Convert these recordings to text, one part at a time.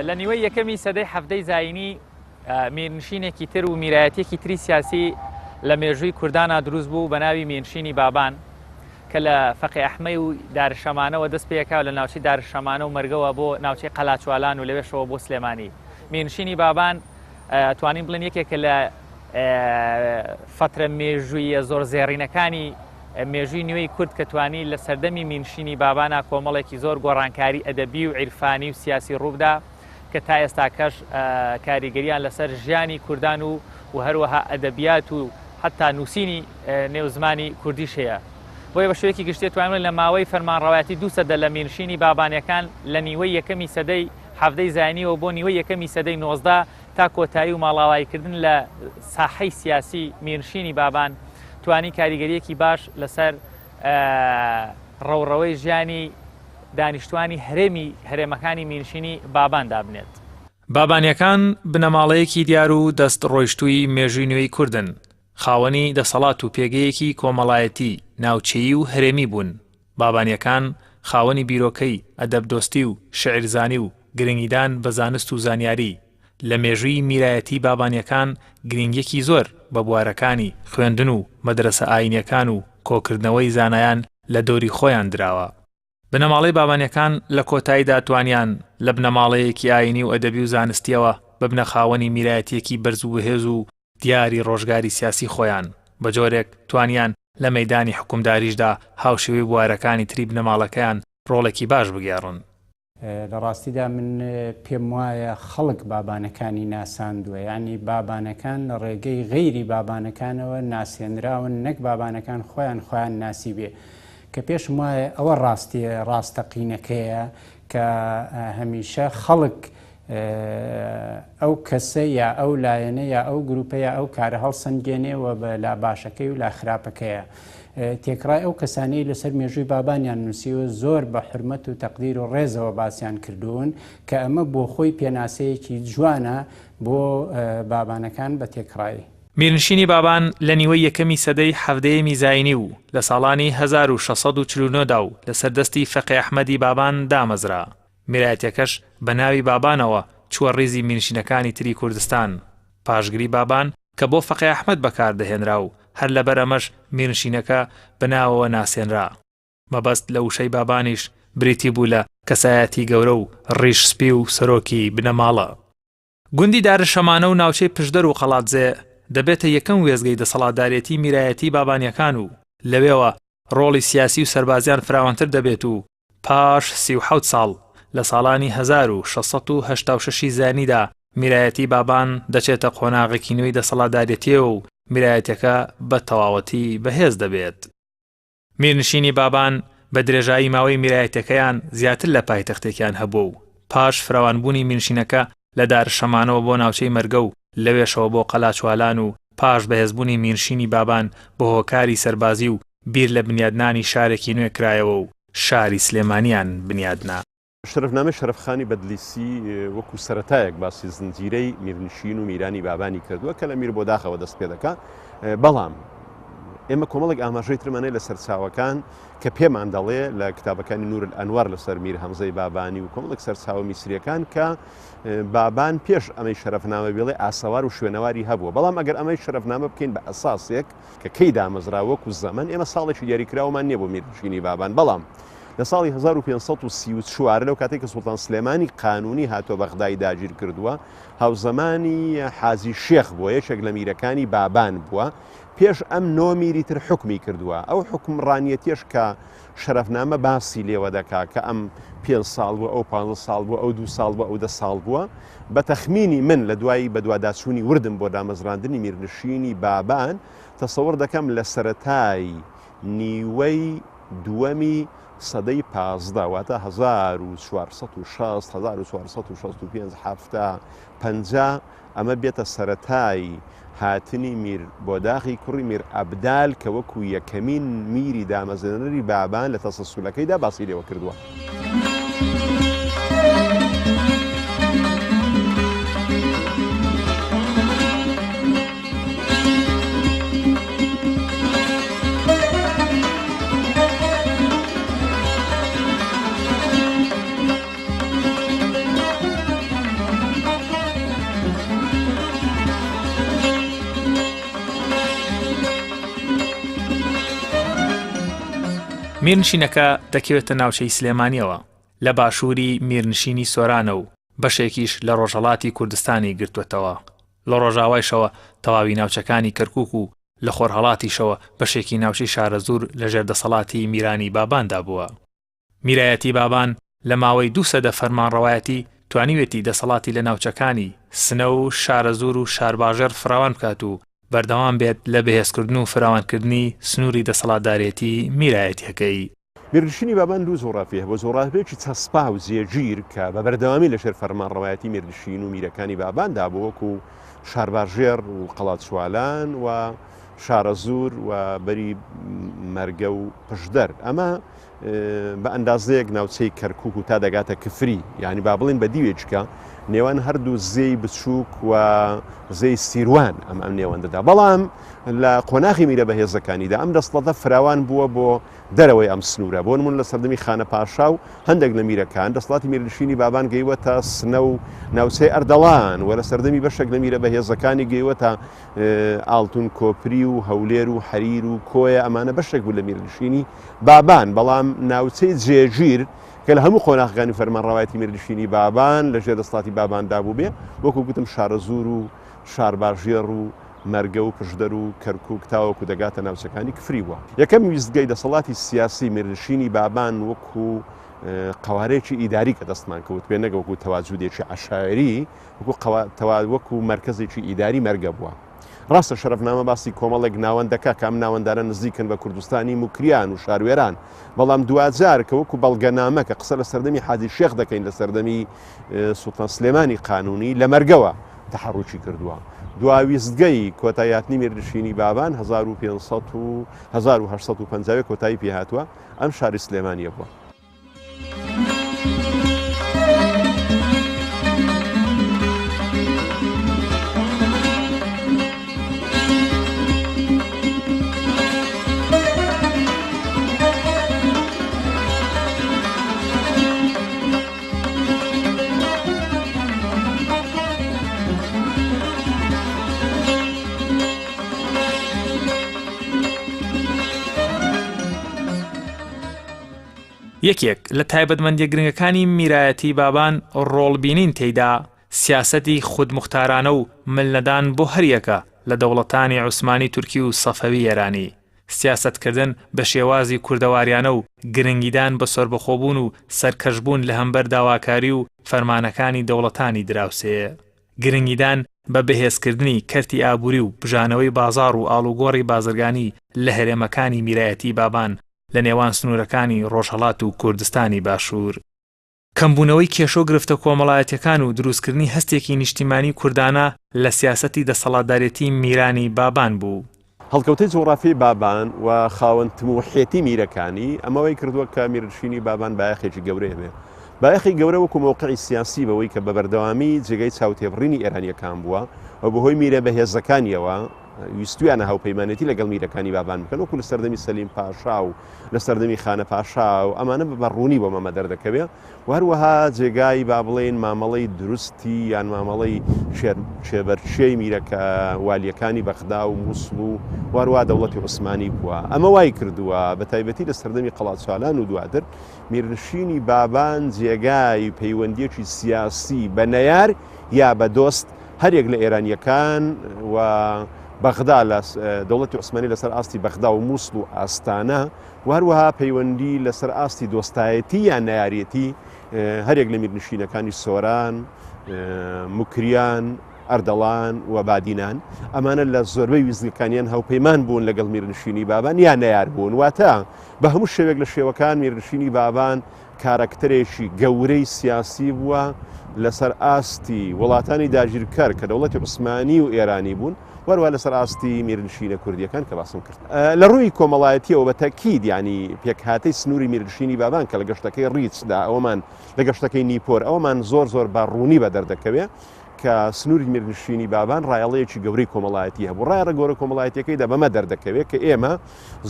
لە نیوەی یەکەمی سەدەی حەڤدەی زایینی میرنشینێکی تر و میرایەتیەکی تری سیاسی لە مێژووی کوردانا دروست بوو بە ناوی میرنشینی بابان کە لە فەقێ ئەحمەی و دارشەمانەوە دەست پێکا لە ناوچەی دارشەمانە و مەرگەوە بۆ ناوچەی قەلاچوالان و لەوێشەوە بۆ سلێمانی. میرنشینی بابان توانین بڵێن یەکێکە لە فەترە مێژوویە زۆر زێڕینەکانی مێژووی نوێی کورد کە توانی لە سەردەمی میرنشینی بابانا کۆمەڵێکی زۆر گۆڕانکاری ئەدەبی و عیرفانی و سیاسی ڕووبدا کە تا ئێستاکەش کاریگەریان لەسەر ژیانی کوردان و و هەروەها ئەدەبیات و حتا نووسینی نێو زمانی کوردیش هەیە. بۆیە بە شێوەیەکی گشتی توانیمان لە ماوەی فەرمانڕەوایەتی دوو سەدە لە میرنشینی بابانیەکان لە نیوەی یەکەمی سەدەی حەڤدەی زاینیەوە بۆ نیوەی یەکەمی سەدەی 19 تا کۆتایی و ماڵاواییکردن لە ساحەی سیاسی میرنشینی بابان توانی کاریگەریەکی باش لەسەر ڕەوڕەوەی ژیانی دانیشتوانی هەرێمی هەرێمەکانی میرنشینی بابان دابنێت. بابانیەکان بنەماڵەیەکی دیار و دەست ڕۆیشتووی مێژووی نوێی کوردن، خاوەنی دەسەڵات و پێگەیەکی کۆمەڵایەتی، ناوچەیی و هەرێمی بوون. بابانیەکان خاوەنی بیرۆکەی ئەدەبدۆستی و شیعرزانی و گرنگیدان بە زانست و زانیاری، لە مێژووی میرایەتی بابانیەکان گرنگیەکی زۆر بە بوارەکانی خوێندن و مەدرەسە ئایینیەکان و کۆکردنەوەی زانایان لە دەوری خۆیان دراوە. بنەماڵەی بابانیەکان لە کۆتاییدا توانیان لە بنەماڵەیەکی ئایینی و ئەدەبی و زانستیەوە ببنە خاوەنی میرایەتیەکی بەرز و بەهێز و دیاری ڕۆژگاری سیاسی خۆیان، بە جۆرێک توانیان لە مەیدانی حوکمداریشدا هاوشێوەی بوارەکانی تری بنەماڵەکەیان ڕۆڵێکی باش بگێڕن. لە ڕاستیدا من پێم وایە خەڵک بابانەکانی ناساندووە، یانی بابانەکان لە ڕێگەی غەیری بابانەکانەوە ناسێنراون نەک بابانەکان خۆیان خۆیان ناسیبێ، کە پێشم وایە ئەوە ڕاستیە ڕاستەقینەکەیە کە هەمیشە خەڵک ئەو کەسە یا ئەو لایەنە یا ئەو گروپە یا ئەو کارە هەڵسەنگێنێ و بە لا باشەکەی و لا خراپەکەیە. تێکڕای ئەو کەسانەی لەسەر مێژووی بابانیان نووسیوە زۆر بە حورمەت و تەقدیر و ڕێزەوە باسیان کردوون کە ئەمە بۆ خۆی پێناسەیەکی جوانە بۆ بابانەکان بە تێکڕایی. میرنشینی بابان لە نیوەی یەکەمی سەدەی حەڤدەیەمی زایینی و لە ساڵانی 1649 دا و لەسەر دەستی فەقێ ئەحمەدی بابان دامەزرا. میرایەتیەکەش بە ناوی بابانەوە چووە ڕیزی میرنشینەکانی تری کوردستان. پاشگری بابان کە بۆ فەقێ ئەحمەد بەکار دەهێنرا و هەر لەبەر ئەمەش میرنشینەکە بە ناوەوە ناسێنرا. مەبەست لە وشەی بابانیش بریتی بوو لە کەسایەتی گەورە و ڕیش سپی و سەرۆکی بنەماڵە. گوندی دارشەمانە و ناوچەی پشدەر و قەڵادزێ دەبێتە یەکەم وێستگەی دەسەڵاتدارێتی میرایەتی بابانیەکان و لەوێوە ڕۆڵی سیاسی و سەربازیان فراوانتر دەبێت و پاش 37 ساڵ لە ساڵانی 1686 ی زایینیدا میرایەتی بابان دەچێتە قۆناغێکی نوێی دەسەڵاتدارێتیەوە و میرایەتیەکە بە تەواوەتی بەهێز دەبێت. میرنشینی بابان بە درێژایی ماوەی میرایەتیەکەیان زیاتر لە پایتەختێکیان هەبووە و پاش فراوانبوونی میرنشینەکە لە دارشەمانەوە بۆ ناوچەی مەرگە و لەوێشەوە بۆ قەلاچوالان و پاش بەهێزبوونی میرنشینی بابان بە هۆکاری سەربازی و بیر لە بنیادنانی شارێکی نوێ کرایەوە و شاری سلێمانیان بنیادنا. شەرەفنامەی شەرەفخانی بەدلیسی وەکوو سەرەتایەک باسی زنجیرەی میرنشین و میرانی بابانی کردووە کە لە میر بۆداخەوە دەست پێ دەکا بەڵام ئێمە کۆمەڵێک ئاماژەی ترمان هەیە لە سەرچاوەکان کە پێمان دەڵێ لە کتابەکانی نور الانوار لەسەر میر هەمزەی بابانی و کۆمەڵێک سەرچاوە میسریەکان کە بابان پێش ئەمەی شەرەفنامە بێڵێ ئاسەوار و شوێنەواری هەبووە بەڵام ئەگەر ئەمەی شەرەفنامە بکەین بە ئەساسێک کە کەی دامەزرا وەکو زەمەن ئێمە ساڵێکی دیاریکراومان نییە بۆ میرنشینی بابان بەڵام لە ساڵی 1534 لەو کاتێک کە سوڵتان سلێمانی قانونی هاتووە بەغدای داگیر کردووە هاوزەمانی حازی شێخ بووە یەکێک لە میرەکانی بابان بووە پێش ئەم نۆ میری تر حوکمی کردووە ئەو حوکمڕانیەتیەش کە شەرەفنامە باسی لێوە دەکا کە ئەم پێنج ساڵ بووە ئەو پانزە ساڵ بووە ئەو دوو ساڵ بووە ئەو دە ساڵ بووە بە تەخمینی من لە دوای بەدواداچوونی وردم بۆ دامەزراندنی میرنشینی بابان تەسەوڕ دەکەم لە سەرەتای نیوەی دووەمی سەدەی 15 واتە 1460 1465 هەفتا 50 ئەمە بێتە سەرەتای هاتنی میر بۆداغی کوڕی میر ئەبدال کە وەکو یەکەمین میری دامەزرێنەری بابان لە تەسەلسولەکەیدا باسی لێوە کردووە. میرنشینەکە دەکەوێتە ناوچەی سلێمانییەوە، لە باشووری میرنشینی سۆرانە و بەشێکیش لە ڕۆژهەڵاتی کوردستانی گرتووەتەوە. لە ڕۆژاوایشەوە تەواوی ناوچەکانی کەرکووک و لە خۆرهەڵاتیشەوە بەشێکی ناوچەی شارەزوور لەژێر دەسەڵاتی میرانی باباندا بووە. میرایەتی بابان لە ماوەی دوو سەدە فەرمانڕەوایەتی توانیوێتی دەسەڵاتی لە ناوچەکانی سنە و شارەزوور و شارباژێڕ فراوان بکات و بەردەوام بێت لە بەهێزکردن و فراوانکردنی سنووری دەسەڵاتدارێتی میرایەتیەکەی. میرنشینی بابان دوو جوغرافی هەبوو، جوغرافییەکی چەسپاو و جێگیر کە بە بەردەوامی لەژێر فەرمانڕەوایەتی میرنشین و میرەکانی باباندا بوو وەکوو شارباژێڕ و قەڵاچوالان و شارەزوور و بەری مەرگە و پشدەر. ئەمە بە ئەندازەیەک ناوچەی کەرکوک و تا دەگاتە کفری یعنی با بڵێن بە دیوێکە نێوان هەردوو زێی بچووک و زێی سیروان ئەم ئەم نێوەندەدا بەڵام لە قۆناغی میرە بەهێزەکانیدا ئەم دەسڵەتە فراوان بووە بۆ دەرەوەی ئەم سنوورە بۆ نمونە لە سەردەمی خانە پاشا و هەندێک لە میرەکان دەسڵاتی میرنشینی بابان گەیوەتە سنە و ناوچەی ئەردەڵان و لە سەردەمی بەشێک لە میرە بەهێزەکانی گەیوەتە ئاڵتون کۆپری و هەولێر و حەریر و کۆیە ئەمانە بەشێک بوو لە میرنشینی بابان، بەڵام ناوچەی جێگیر کە لە هەموو قۆناغەکانی فەرمانڕەوایەتی میرنشینی بابان لە ژێر دەسەڵاتی باباندا بووبێ، وەکو گوتم شارەزوور و شارباژێڕ و مەرگە و پشدەر و کەرکووک تاوەکو دەگاتە ناوچەکانی کفری بووە. یەکەم ویستگەی دەسەڵاتی سیاسی میرنشینی بابان وەکو قەوارەیەکی ئیداری کە دەستمان کەوتبێ نەک وەکو تەواجودێکی عەشایەری، وەکو مەرکەزێکی ئیداری مەرگە بووە. ڕاستە شەرەفنامە باسی کۆمەڵێک ناوەند دەکا کە ئەم ناوەندانە نزیکن بە کوردستانی موکریان و شاروێران، بەڵام دواجار کە وەکو بەڵگەنامە کە قسە لە سەردەمی حاجی شێخ دەکەین لە سەردەمی سوڵتان سلێمانی قانونی لە مەرگەوە تەحەڕوکی کردووە. دوا ویستگەی کۆتاییهاتنی میرنشینی بابان 1500 و 1850 کۆتایی پێهاتووە، ئەم شاری سلێمانییە بووە. یەکێک لە تایبەتمەندیە گرنگەکانی میرایەتی بابان ڕۆڵبینین تێیدا سیاسەتی خودموختارانە و ملنەدان بۆ هەریەکە لە دەوڵەتانی عوسمانی تورکی و سەفەوی ئێرانی، سیاسەتکردن بە شێوازی کوردەواریانە و گرنگیدان بە سەربەخۆبوون و سەرکەشبوون لەهەمبەر داواکاری و فەرمانەکانی دەوڵەتانی دراوسێ. گرنگیدان بە بەهێزکردنی کەرتی ئابووری و بژانەوەی بازاڕ و ئاڵوگۆڕی بازرگانی لە هەرێمەکانی میرایەتی بابان لە نێوان سنوورەکانی ڕۆژهەڵات و کوردستانی باشوور. کەمبوونەوەی کێشە و گرفتە کۆمەڵایەتیەکان و دروستکردنی هەستێکی نیشتیمانی کوردانە لە سیاسەتی دەسەڵاتدارێتی میرانی بابان بوو. هەڵکەوتەی جوغرافیای بابان و خاوەن تموحێتی میرەکانی، ئەمە وای کردووە کە میرنشینی بابان بایەخێکی گەورەی هەبێ. بایەخی گەورە وەکو مەوقعی سیاسی بەوەی کە بە بەردەوامی جێگای چاوتێبڕینی ئێرانییەکان بووە و بەهۆی میرە بەهێزەکانییەوە ویستویانە هاوپەیمانێتی لەگەڵ میرەکانی بابان بکەن وەکو لە سەردەمی سەلیم پاشا و لە سەردەمی خانە پاشا و ئەمانە بە ڕوونی بۆ مەمە دەردەکەوێ و هەروەها جێگای با بڵێین مامەڵەی دروستی یان مامەڵەی کێبەرکێی میرەکە والیەکانی بەغدا و مووسڵ و واروا دەوڵەتی عوسمانی بووە ئەمە وای کردووە بە تایبەتی لە سەردەمی قەڵاچوالان و دواتر میرنشینی بابان جێگای پەیوەندیەکی سیاسی بە نەیار یا بە دۆست هەریەک لە ئێرانیەکان و بەغدا لە دەوڵەتی عوسمانی لەسەر ئاستی بەغدا و مووسڵ و ئاستانە و هەروەها پەیوەندی لەسەر ئاستی دۆستایەتی یان نەیارێتی هەریەک لە میرنشینەکانی سۆران، موکریان، ئەردەڵان و بادینان ئەمانە لە زۆربەی ویستگەکانیان هاوپەیمان بوون لەگەڵ میرنشینی بابان یا نەیار بوون واتە بە هەموو شێوێک لە شێوەکان میرنشینی بابان کارەکتەرێکی گەورەی سیاسی بووە لەسەر ئاستی وڵاتانی داگیرکەر کە دەوڵەتی عوسمانی و ئێرانی بوون وەروە لەسەر ئاستی میرنشینە کوردیەکان کە باسم کرد لە ڕووی کۆمەڵایەتیەوە بە تەکید ینی پێکهاتەی سنووری میرنشینی بابان کە لە گەشتەکەی ڕیچدا ئەومان لە گەشتەکەی نیپۆر ئەومان زۆر زۆر بە ڕوونی بە دەردەکەوێ کە سنووری میرنشینی بابان ڕایەڵەیەکی گەورەی کۆمەڵایەتی هەبوو ڕایەڵە گەورە کۆمەڵایەتیەکەیدا بەمە دەردەکەوێت کە ئێمە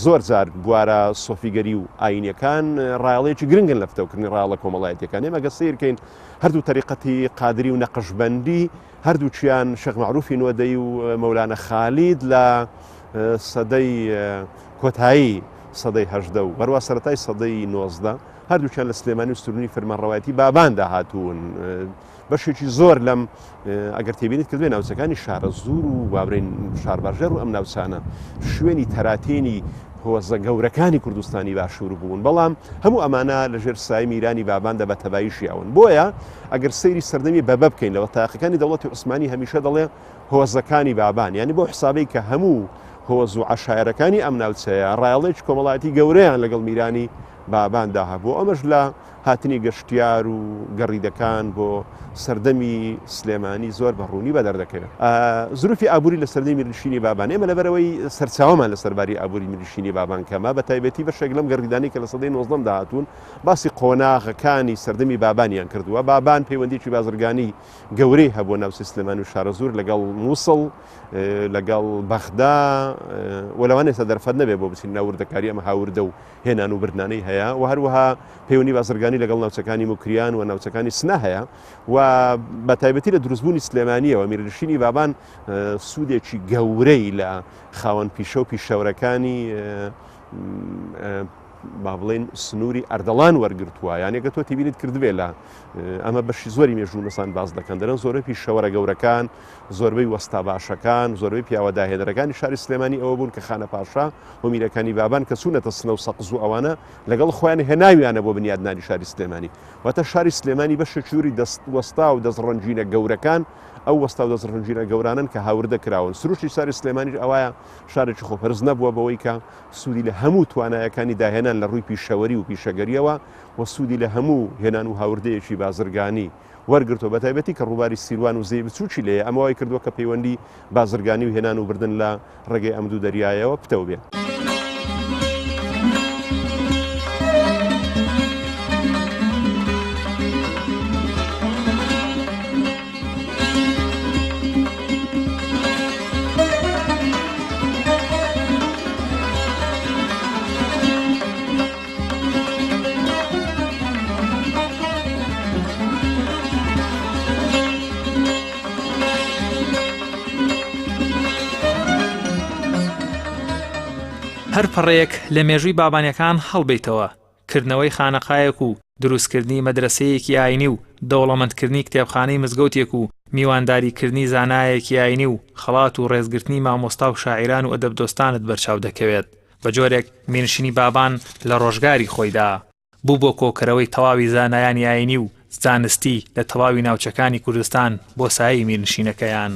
زۆر جار بوارە سۆفیگەری و ئاینیەکان ڕایەڵەیەکی گرنگن لە پتەوکردنی ڕایەڵە کۆمەڵایەتیەکان ئێمە گە سیرکەین هەردوو تەریقەتی قادری و نەقشبەندی هەردووکیان شێخ مەعروفی نۆدەی و مەولانە خالید لە سەدەی کۆتایی سەدەی 18 و هەروە سەرەتای سەدەی 19 هەردووکیان لە سلێمانی و سرونی فەرمانڕەوایەتی باباندا هاتوون. بەشێکی زۆر لەم ئەگەر تێبینیت کردوێ ناوچەکانی شارەزوور و بابرین شارباژێڕ و ئەم ناوچانە شوێنی تەراتێنی هۆزە گەورەکانی کوردستانی باشوور بوون بەڵام هەموو ئەمانە لەژێر سای میرانی باباندا بە تەبایی ژیاون بۆیە ئەگەر سەیری سەردەمی بەبە بکەین لە وەتاقەکانی دەوڵەتی عوسمانی هەمیشە دەڵێ هۆزەکانی بابان یعنی بۆ حسابەی کە هەموو هۆز و عەشایەرەکانی ئەم ناوچەیە ڕایەڵێکی کۆمەڵایەتی گەورەیان لەگەڵ میرانی باباندا هەبوو ئەمەش لە هاتنی گەشتیار و گەڕیدەکان بۆ سەردەمی سلێمانی زۆر بە ڕوونی بەدەر دەکەوێت. زروفی ئابووری لە سەردەمی میرنشینی بابان ئێمە لەبەرئەوەی سەرچاوەمان لەسەر باری ئابووری میرنشینی بابان کەمە بە تایبەتی بەشێک لەم گەڕیدانەی کە لە سەدەی نۆزدەمدا هاتوون باسی قۆناغەکانی سەردەمی بابانیان کردووە بابان پەیوەندیی بازرگانی گەورەی هەبووە ناوچەی سلێمانی و شارەزوور لەگەڵ مووسڵ لەگەڵ بەغدا و لەوانەیە دەرفەت نەبێ بۆ بچین ناو وردەکاری ئەمە هاوردە و هێنان و بردنانەی هەیە و هەروەها پەیوەندی بازرگانی لەگەڵ ناوچەکانی موکریان و ناوچەکانی سنە هەیە و بە تایبەتی لە دروستبوونی سلێمانیەوە میرنشینی بابان سوودێکی گەورەی لە خاوەن پیشە و پیشەورەکانی با بڵێن سنووری ئەردەڵان وەرگتووە یانێکە تۆ تیبینیت کردبێ لە ئەمە بەشی زۆری مێژوونووسان باس دەکەن دەرن زۆربەی پیشەوەرە گەورەکان زۆربەی وەستا باشەکان زۆربەی پیاوە داهێنەرەکانی شاری سلێمانی ئەوە بوون کە خانە پاشا و میرەکانی بابان کە چوونەتە سنە و سەقز و ئەوانە لەگەڵ خۆیان هێناویانە بۆ بنیادنانی شاری سلێمانی واتە شاری سلێمانی بەشێکی زۆری دەست وەستا و دەست ڕەنگینە گەورەکان ئەو وەستا و دەست ڕەنگینە گەورانن کە هاوردە کراون سروشتی شاری سلێمانیش ئەوایە شارێکی خۆپەرست نەبووە بەوەی کە سوودی لە هەموو توانایەکانی داهێنان لە ڕووی پیشەوەری و پیشەگەریەوە و سوودی لە هەموو هێنان و هاوردەیەکی بازرگانی وەرگرتووە، بەتایبەتی کە ڕووباری سیروان و زێی بچووکی لێیە، ئەمە وای کردووە کە پەیوەندی بازرگانی و هێنان و بردن لە ڕێگەی ئەم دوو دەریایەوە پتەو بێ. هەر پەڕەیەک لە مێژووی بابانیەکان هەڵبەیتەوە، کردنەوەی خانەقایەک و دروستکردنی مەدرەسەیەکی ئاینی و دەوڵەمەندکردنی کتێبخانەی مزگەوتێک و میوانداریکردنی زانایەکی ئاینی و خەڵات و ڕێزگرتنی مامۆستا و شاعیران و ئەدەبدۆستانت بەرچاو دەکەوێت. بە جۆرێک میرنشینی بابان لە ڕۆژگاری خۆیدا، بوو بۆ کۆکەرەوەی تەواوی زانایانی ئایینی و زانستی لە تەواوی ناوچەکانی کوردستان بۆ سایەی میرنشینەکەیان.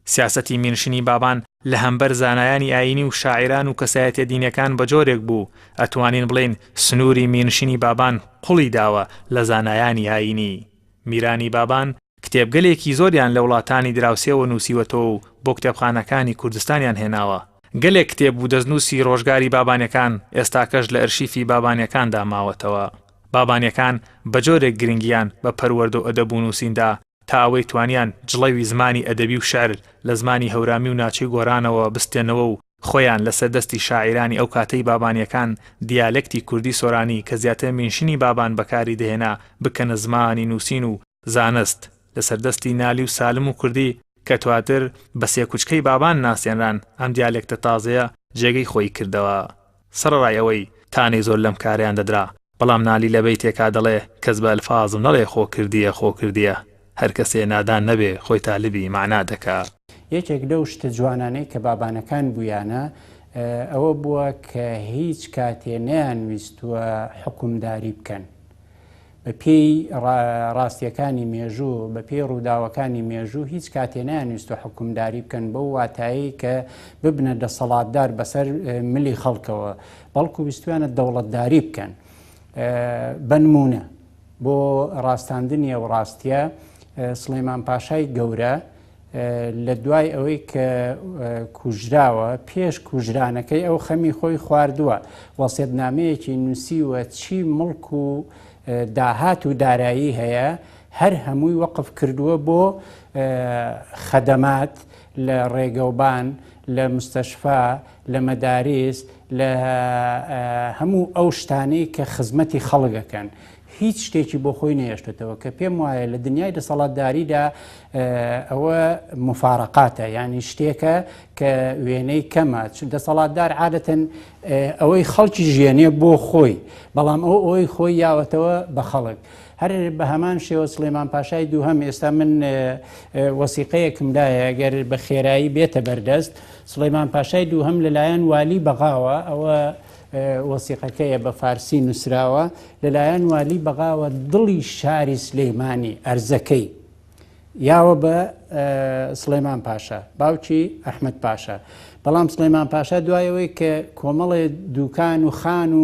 سیاسەتی میرنشینی بابان لە هەمبەر زانایانی ئایینی و شاعیران و کەسایەتیە دینیەکان بە جۆرێک بوو ئەتوانین بڵێین سنووری میرنشینی بابان قوڵی داوە لە زانایانی ئایینی. میرانی بابان کتێبگەلێکی زۆریان لە وڵاتانی دراوسێوە نووسیوەتەوە و بۆ کتێبخانەکانی کوردستانیان هێناوە. گەلێک کتێب و دەستنووسی ڕۆژگاری بابانیەکان ئێستاکەش لە ئەرشیفی بابانیەکاندا ماوەتەوە. بابانیەکان بە جۆرێک گرنگیان بە پەروەردە و ئەدەب و نووسین دا تا ئەوەی توانیان جڵەوی زمانی ئەدەبی و شعر لە زمانی هەورامی و ناچەی گۆرانەوە بستێنەوە و خۆیان لەسەر دەستی شاعیرانی ئەو کاتەی بابانیەکان دیالێکتی کوردی سۆرانی کە زیاتر مینشنی بابان بەکاری دەهێنا بکەنە زمانی نووسین و زانست لەسەر دەستی نالی و سالم و کوردی کە دواتر بە سێکوچکەی بابان ناسێنران ئەم دیالێکتە تازەیە جێگەی خۆی کردەوە سەڕەڕای ئەوەی تانەی زۆر لەم کارەیان دەدرا بەڵام نالی لە بەیتێکا دەڵێ کەس بە ئەلفازم نەڵێ خۆ کردیە خۆ کردیە هەر کەسێ نادان نەبێ خۆی تالبی مەعنا دەکا. یەکێک لەو شتە جوانانەی کە بابانەکان بوویانە ئەوە بووە کە هیچ کاتێ نەیانویستووە حوکمداری بکەن. بە پێی ڕاستیەکانی مێژوو، بە پێی ڕووداوەکانی مێژوو هیچ کاتێ نەیانویستوە حوکمداری بکەن بەو واتایەی کە ببنە دەسەڵاتدار بەسەر ملی خەڵکەوە، بەڵکو ویستویانە دەوڵەتداری بکەن. بەنمونە بۆ ڕاستاندنی ئەو ڕاستیە سڵیمان پاشای گەورە لە دوای ئەوەی کە کوژراوە پێش کوژرانەکەی ئەو خەمی خۆی خواردووە وەسێتنامەیەکی نووسیوە چی مڵک و داهات و دارایی هەیە هەر هەمووی وەقف کردووە بۆ خەدەمات لە ڕێگەوبان لە مستەشفا لە مەداریس لە هەموو ئەو شتانەی کە خزمەتی خەڵک ئەکەن. هیچ شتێکی بۆ خۆی نەهێشتێتەوە کە پێم وایە لە دنیای دەسەڵاتداریدا ئەوە مفارەقاتە یعنی شتێکە کە وێنەی کەمە چون دەسەڵاتدار عادەتەن ئەوەی خەڵکی ژێنێ بۆ خۆی بەڵام ئەو ئەوەی خۆی یاوەتەوە بە خەڵک هەر بە هەمان شێوە سڵێمان پاشای دووهەم ئێستا من وەسیقەیەکم لایە گەر بە خێرایی بێتە بەردەست سڵێمان پاشای دووهەم لەلایەن والی بەغاوە ئەوە وەسیقەکەیە بە فارسی نووسراوە لەلایەن والی بەغاوە دڵی شاری سلەیمانی ئەرزەکەی یاوە بە سڵێمان پاشا باوکی ئەحمد پاشا بەڵام سڵێمان پاشا دوایەوەی کە کۆمەڵێ دوکان و خان و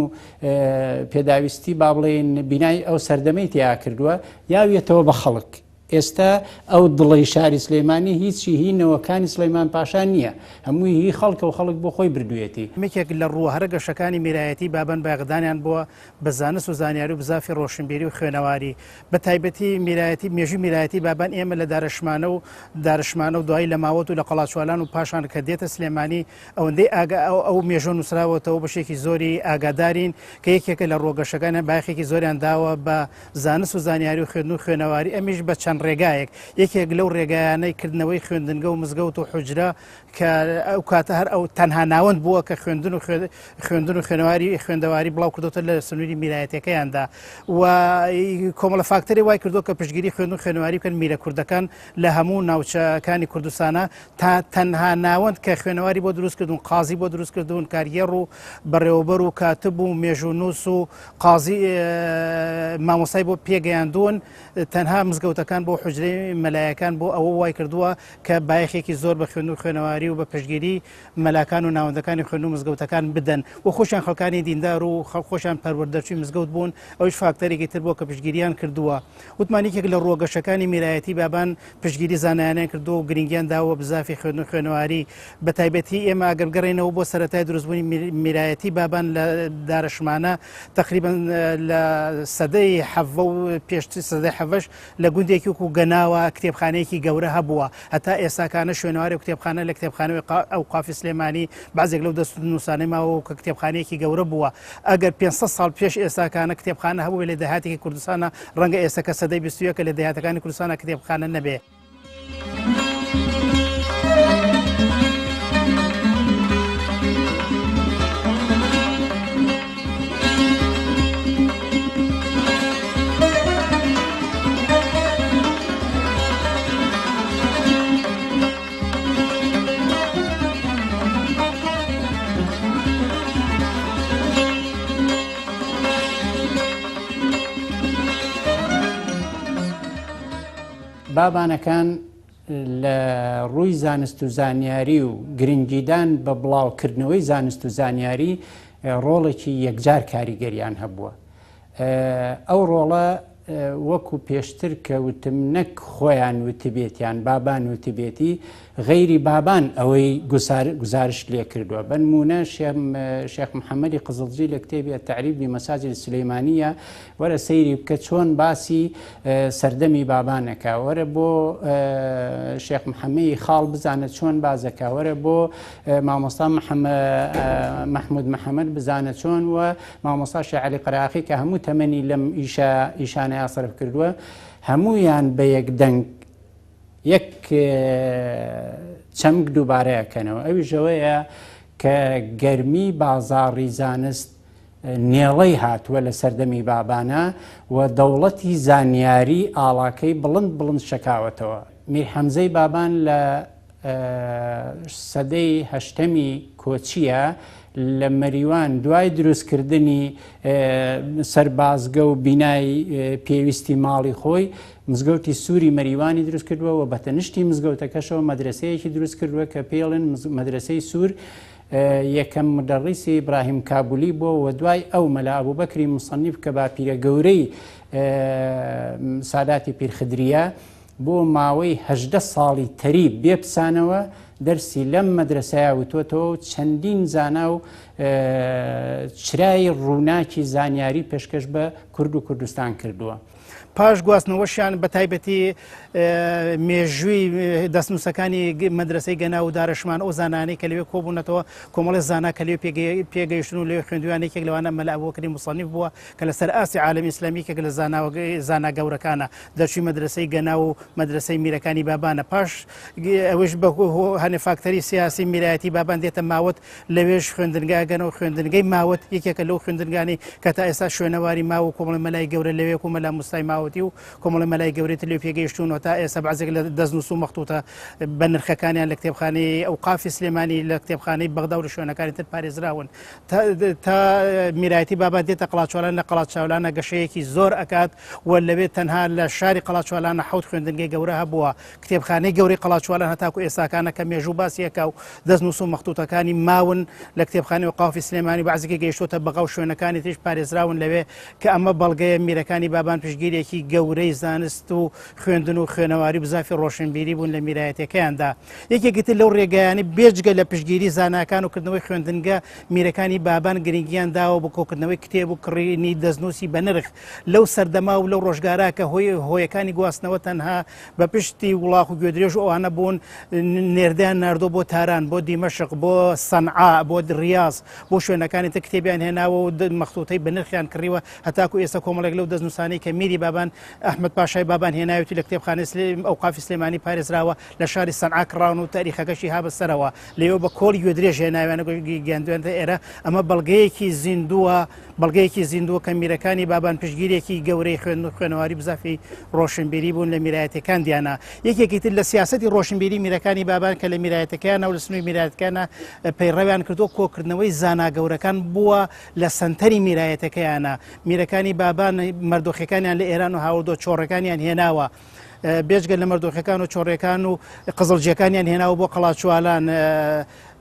پێداویستی با بڵێن بینای ئەو سەردەمەی تیا کردووە یاویەتەوە بە خەڵک ئێستا ئەو دڵەی شاری سلێمانی هیچی هی نەوەکانی سڵیمان پاشا نییە، هەمووی هی خەڵکە و خەڵک بۆ خۆی بردوویەتی. یەکێک لە ڕووە هەرە گەشەکانی میرایەتی بابان بایەخدانیان بووە بە زانست و زانیاری و بزافی ڕۆشنبیری و خوێنەواری بە تایبەتی میرایەتی مێژووی میرایەتی بابان ئێمە لە دارەشمانە و دارشمانە و دوایی لە ماوەت و لە قەڵاچوالان و پاشان کە دێتە سلێمانی ئەوەندەی ئاگا ئەو مێژوو نووسراوەتەوە بەشێکی زۆری ئاگادارین کە یەکێکە لە ڕووە گەشەکانیان بایەخێکی زۆریان داوە بە زانست و زانیاری و خوێندن و خوێنەواری ئەمیش بە چەند ڕێگایەک یەکێک لەو ڕێگایانەی کردنەوەی خوێندنگە و مزگەوت و حوجرە کە ئەو کاتە هەر ئەو تەنها ناوەند بووە کە خوێندن و خوێندن و خوێنەواری خوێندەواری بڵاو کردوتە لە سنووری میرایەتەکەیاندا و کۆمەڵە فاکتەری وای کردو کە پشتگیری خوێندن و خوێنەواری بکەن میرە کوردەکان لە هەموو ناوچەکانی کوردستانە تا تەنها ناوەند کە خوێنەواری بۆ دروست کردوون قازی بۆ دروست کردوون کارگێڕ و بەڕێوەبەر و کاتب و مێژوونووس و قازی مامۆستای بۆ پێگەیاندوون تەنها مزگەوتەکان بۆ حجرەی مەلایەکان بۆ ئەوە وای کردووە کە بایەخێکی زۆر بە خوێندن و خوێنەواری و بە پشتگیری مەلاکان و ناوەندەکانی خوێندن و مزگەوتەکان بدەن و خۆشیان خەڵکانی دیندار و خەڵک خۆشیان پەروەردەچووی مزگەوت بوون ئەویش فاکتەرێکی تر بووە کە پشتگیریان کردووە وتمان یەکێک لە ڕووە گەشەکانی میرایەتی بابان پشتگیری زانایانیان کردووە و گرنگیان داوە بزافی خوێندن و خوێنەواری بە تایبەتی ئێمە ئەگەر بگەڕێینەوە بۆ سەرەتای دروستبوونی میرایەتی بابان لە دارەشمانە تقریبا لە سەدەی حەڤە و پێشتر سەدەی حەڤەش لە گوندێکی وەکو گەناوە کتێبخانەیەکی گەورە هەبووە هەتا ئێستاکانە شوێنەواری کتێبخانە لە کتێبخانەوەی ئەوقافی سلێمانی بەعزێک لەو دەست نووسانەی ماوە کە کتێبخانەیەکی گەورە بووە ئەگەر 500 ساڵ پێش ئێستاکانە کتێبخانە هەبوو لە داهاتێکی کوردستانە ڕەنگە ئێستا کە سەدەی 21 لە دێهاتەکانی کوردستانە کتێبخانە نەبێ. بابانەکان لە ڕووی زانست و زانیاری و گرنگیدان بە بڵاوکردنەوەی زانست و زانیاری ڕۆڵێکی یەکجار کاریگەریان هەبووە. ئەو ڕۆڵە وەکو پێشتر کە وتم نەک خۆیان وتبێتیان بابان وتبێتی غەیری بابان ئەوەی گوزارشت لێ کردووە بەنمونە شێخ محەممەدی قزڵجی لە کتێبی التعریف بمساجد السلیمانیە وەرە سەیری بکە چۆن باسی سەردەمی بابانەکە وەرە بۆ شێخ محەممەی خاڵ بزانە چۆن بازەکە وەرە بۆ مامۆستا مححمود محەممەد بزانە چۆن وە مامۆستا شێخ عەلی قەراخی کە هەموو تەمەنی لەم ئیشە ئیشانەیا سەرف کردووە هەموویان بە یەک دەنگ یەک چەمک دووبارە ئەکەنەوە ئەویش ئەوەیە کە گەرمی بازاڕی زانست نێڵەی هاتووە لە سەردەمی بابانە و دەوڵەتی زانیاری ئاڵاکەی بڵند بڵند شەکاوەتەوە میر حەمزەی بابان لە سەدەی هەشتەمی کۆچییە لە مەریوان دوای دروستکردنی سەربازگە و بینای پێویستی ماڵی خۆی مزگەوتی سووری مەریوانی دروست کردووە و بەتەنیشتی مزگەوتەکەشەوە مەدرسەیەکی دروست کردووە کە پێڵێن مەدرسەی سوور یەکەم مدەڕیسی ئیبراهیم کابولی بووە و دوای ئەو مەلا ئەبوبەکری موسەنیف کە باپیرە گەورەی ساداتی پیرخدریە بۆ ماوەی 18 ساڵی تەریب بێ پسانەوە دەرسی لەم مەدرسەیە وتۆتەوە و چەندین زانا و چرای ڕووناکی زانیاری پێشکەش بە کورد و کوردستان کردووە. پاش گواستنەوەشیان بە تایبەتی مێژووی دەستنووسەکانی مەدرەسەی گەنا و دارەشمان ئەو زانانەی کە لەوێ کۆبوونەتەوە کۆمەڵی زانا کە لەوێ پێگەیشتن و لەوێ خوێندویان یەکێک لەوانە مەلا ئەبوبەکری موسەنیف بووە کە لەسەر ئاستی عالەمی ئیسلامی یەکێک لە زانا گەورەکانە دەرچووی مەدرەسەی گەنا و مەدرەسەی میرەکانی بابانە پاش ئەوەش بە هەنێ فاکتەری سیاسی میرایەتی بابان دێتە ماوەت لەوێش خوێندنگا گەنە و خوێندنگەی ماوەت یەکێکە لەو خوێندنگانەی کە تا ئێستا شوێنەواری ماوە و کۆمەڵی مەلای گەورە لەوێک و مەلا موستای ماوەتی و کۆمەڵی مەلای گەورەی تر لێ پێگەیشتوون و تا ئێستا بەعزێک لە دەستنووس و مەختوتە بە نرخەکانیان لە کتێبخانەی ئەوقافی سلێمانی لە کتێبخانەی بەغدا و لە شوێنەکانی تر پارێزراون تا میرایەتی بابان دێتە قەڵاچوالان لە قەڵاچوالانە گەشەیەکی زۆر ئەکات و لەوێ تەنها لە شاری قەڵاچوالانە حەوت خوێندنگەی گەورە هەبووە کتێبخانەی گەورەی قەڵاچوالان هەتاکو ئێستاکانە کە مێژوو باسی ئەکا و دەستنووس و مەختوتەکانی ماون لە کتێبخانەی ئەوقافی سلێمانی بەعزێکی گەیشتۆتە بەغا و شوێنەکانی تریش پارێزراون لەوێ کە ئەمە بەڵگەیە میرەکانی بابان پشتگیرێکی گەورەی زانست و خوێندن و خوێنەواری بزافی ڕۆشنبیری بوون لە میرایەتەکەیاندا یەکێکی تر لەو ڕێگایانەی بێجگە لە پشتگیری زاناکان و کردنەوەی خوێندنگە میرەکانی بابان گرنگیان داوە بۆ کۆکردنەوەی کتێب و کڕینی دەستنووسی بەنرخ لەو سەردەما و لەو ڕۆژگارە کە هۆی هۆیەکانی گواستنەوە تەنها بە پشتی وڵاخ و گوێدرێژ و ئەوانە بوون نێردەیان ناردۆ بۆ تاران بۆ دیمەشق بۆ سەنعا بۆ ڕیاز بۆ شوێنەکانی تر کتێبیان هێناوە و مەختوتەی بەنرخیان کڕیوە هەتاکو ئێستا کۆمەڵێک لەو دەستنووسانەی کە میری بابان ئەحمەد پاشای بابان هێناوێتی لە کتێبخانەی ئەوقافی سلێمانی پارێزراوە لە شاری سەنعا کڕاون و تاریخەکەشی ها بەسەرەوە لەوێ بە کۆڵی گوێدرێژ هێناویانە گەیاندویانتە ئێرە ئەمە بەڵگەیەکی زیندووە بەڵگەیەکی زیندووە کە میرەکانی بابان پشتگیرێکی گەورەی خوێندن و خوێنەواری بزافی ڕۆشنبیری بوون لە میرایەتەکان دیانە یەکێکی تر لە سیاسەتی ڕۆشنبیری میرەکانی بابان کە لە میرایەتەکەیانە و لە سنووری میراتەکانە پەیڕەویان کردووە کۆکردنەوەی زانا گەورەکان بووە لە سەنتەری میرایەتەکەیانە میرەکانی بابان مەردۆخەکانیان لە ئێران و هاوردۆ چۆڕەکانیان هێناوە بێجگە لە مەردۆخەکان و چۆڕەکان و قزڵجیەکانیان هێناوە بۆ قەڵاچوالان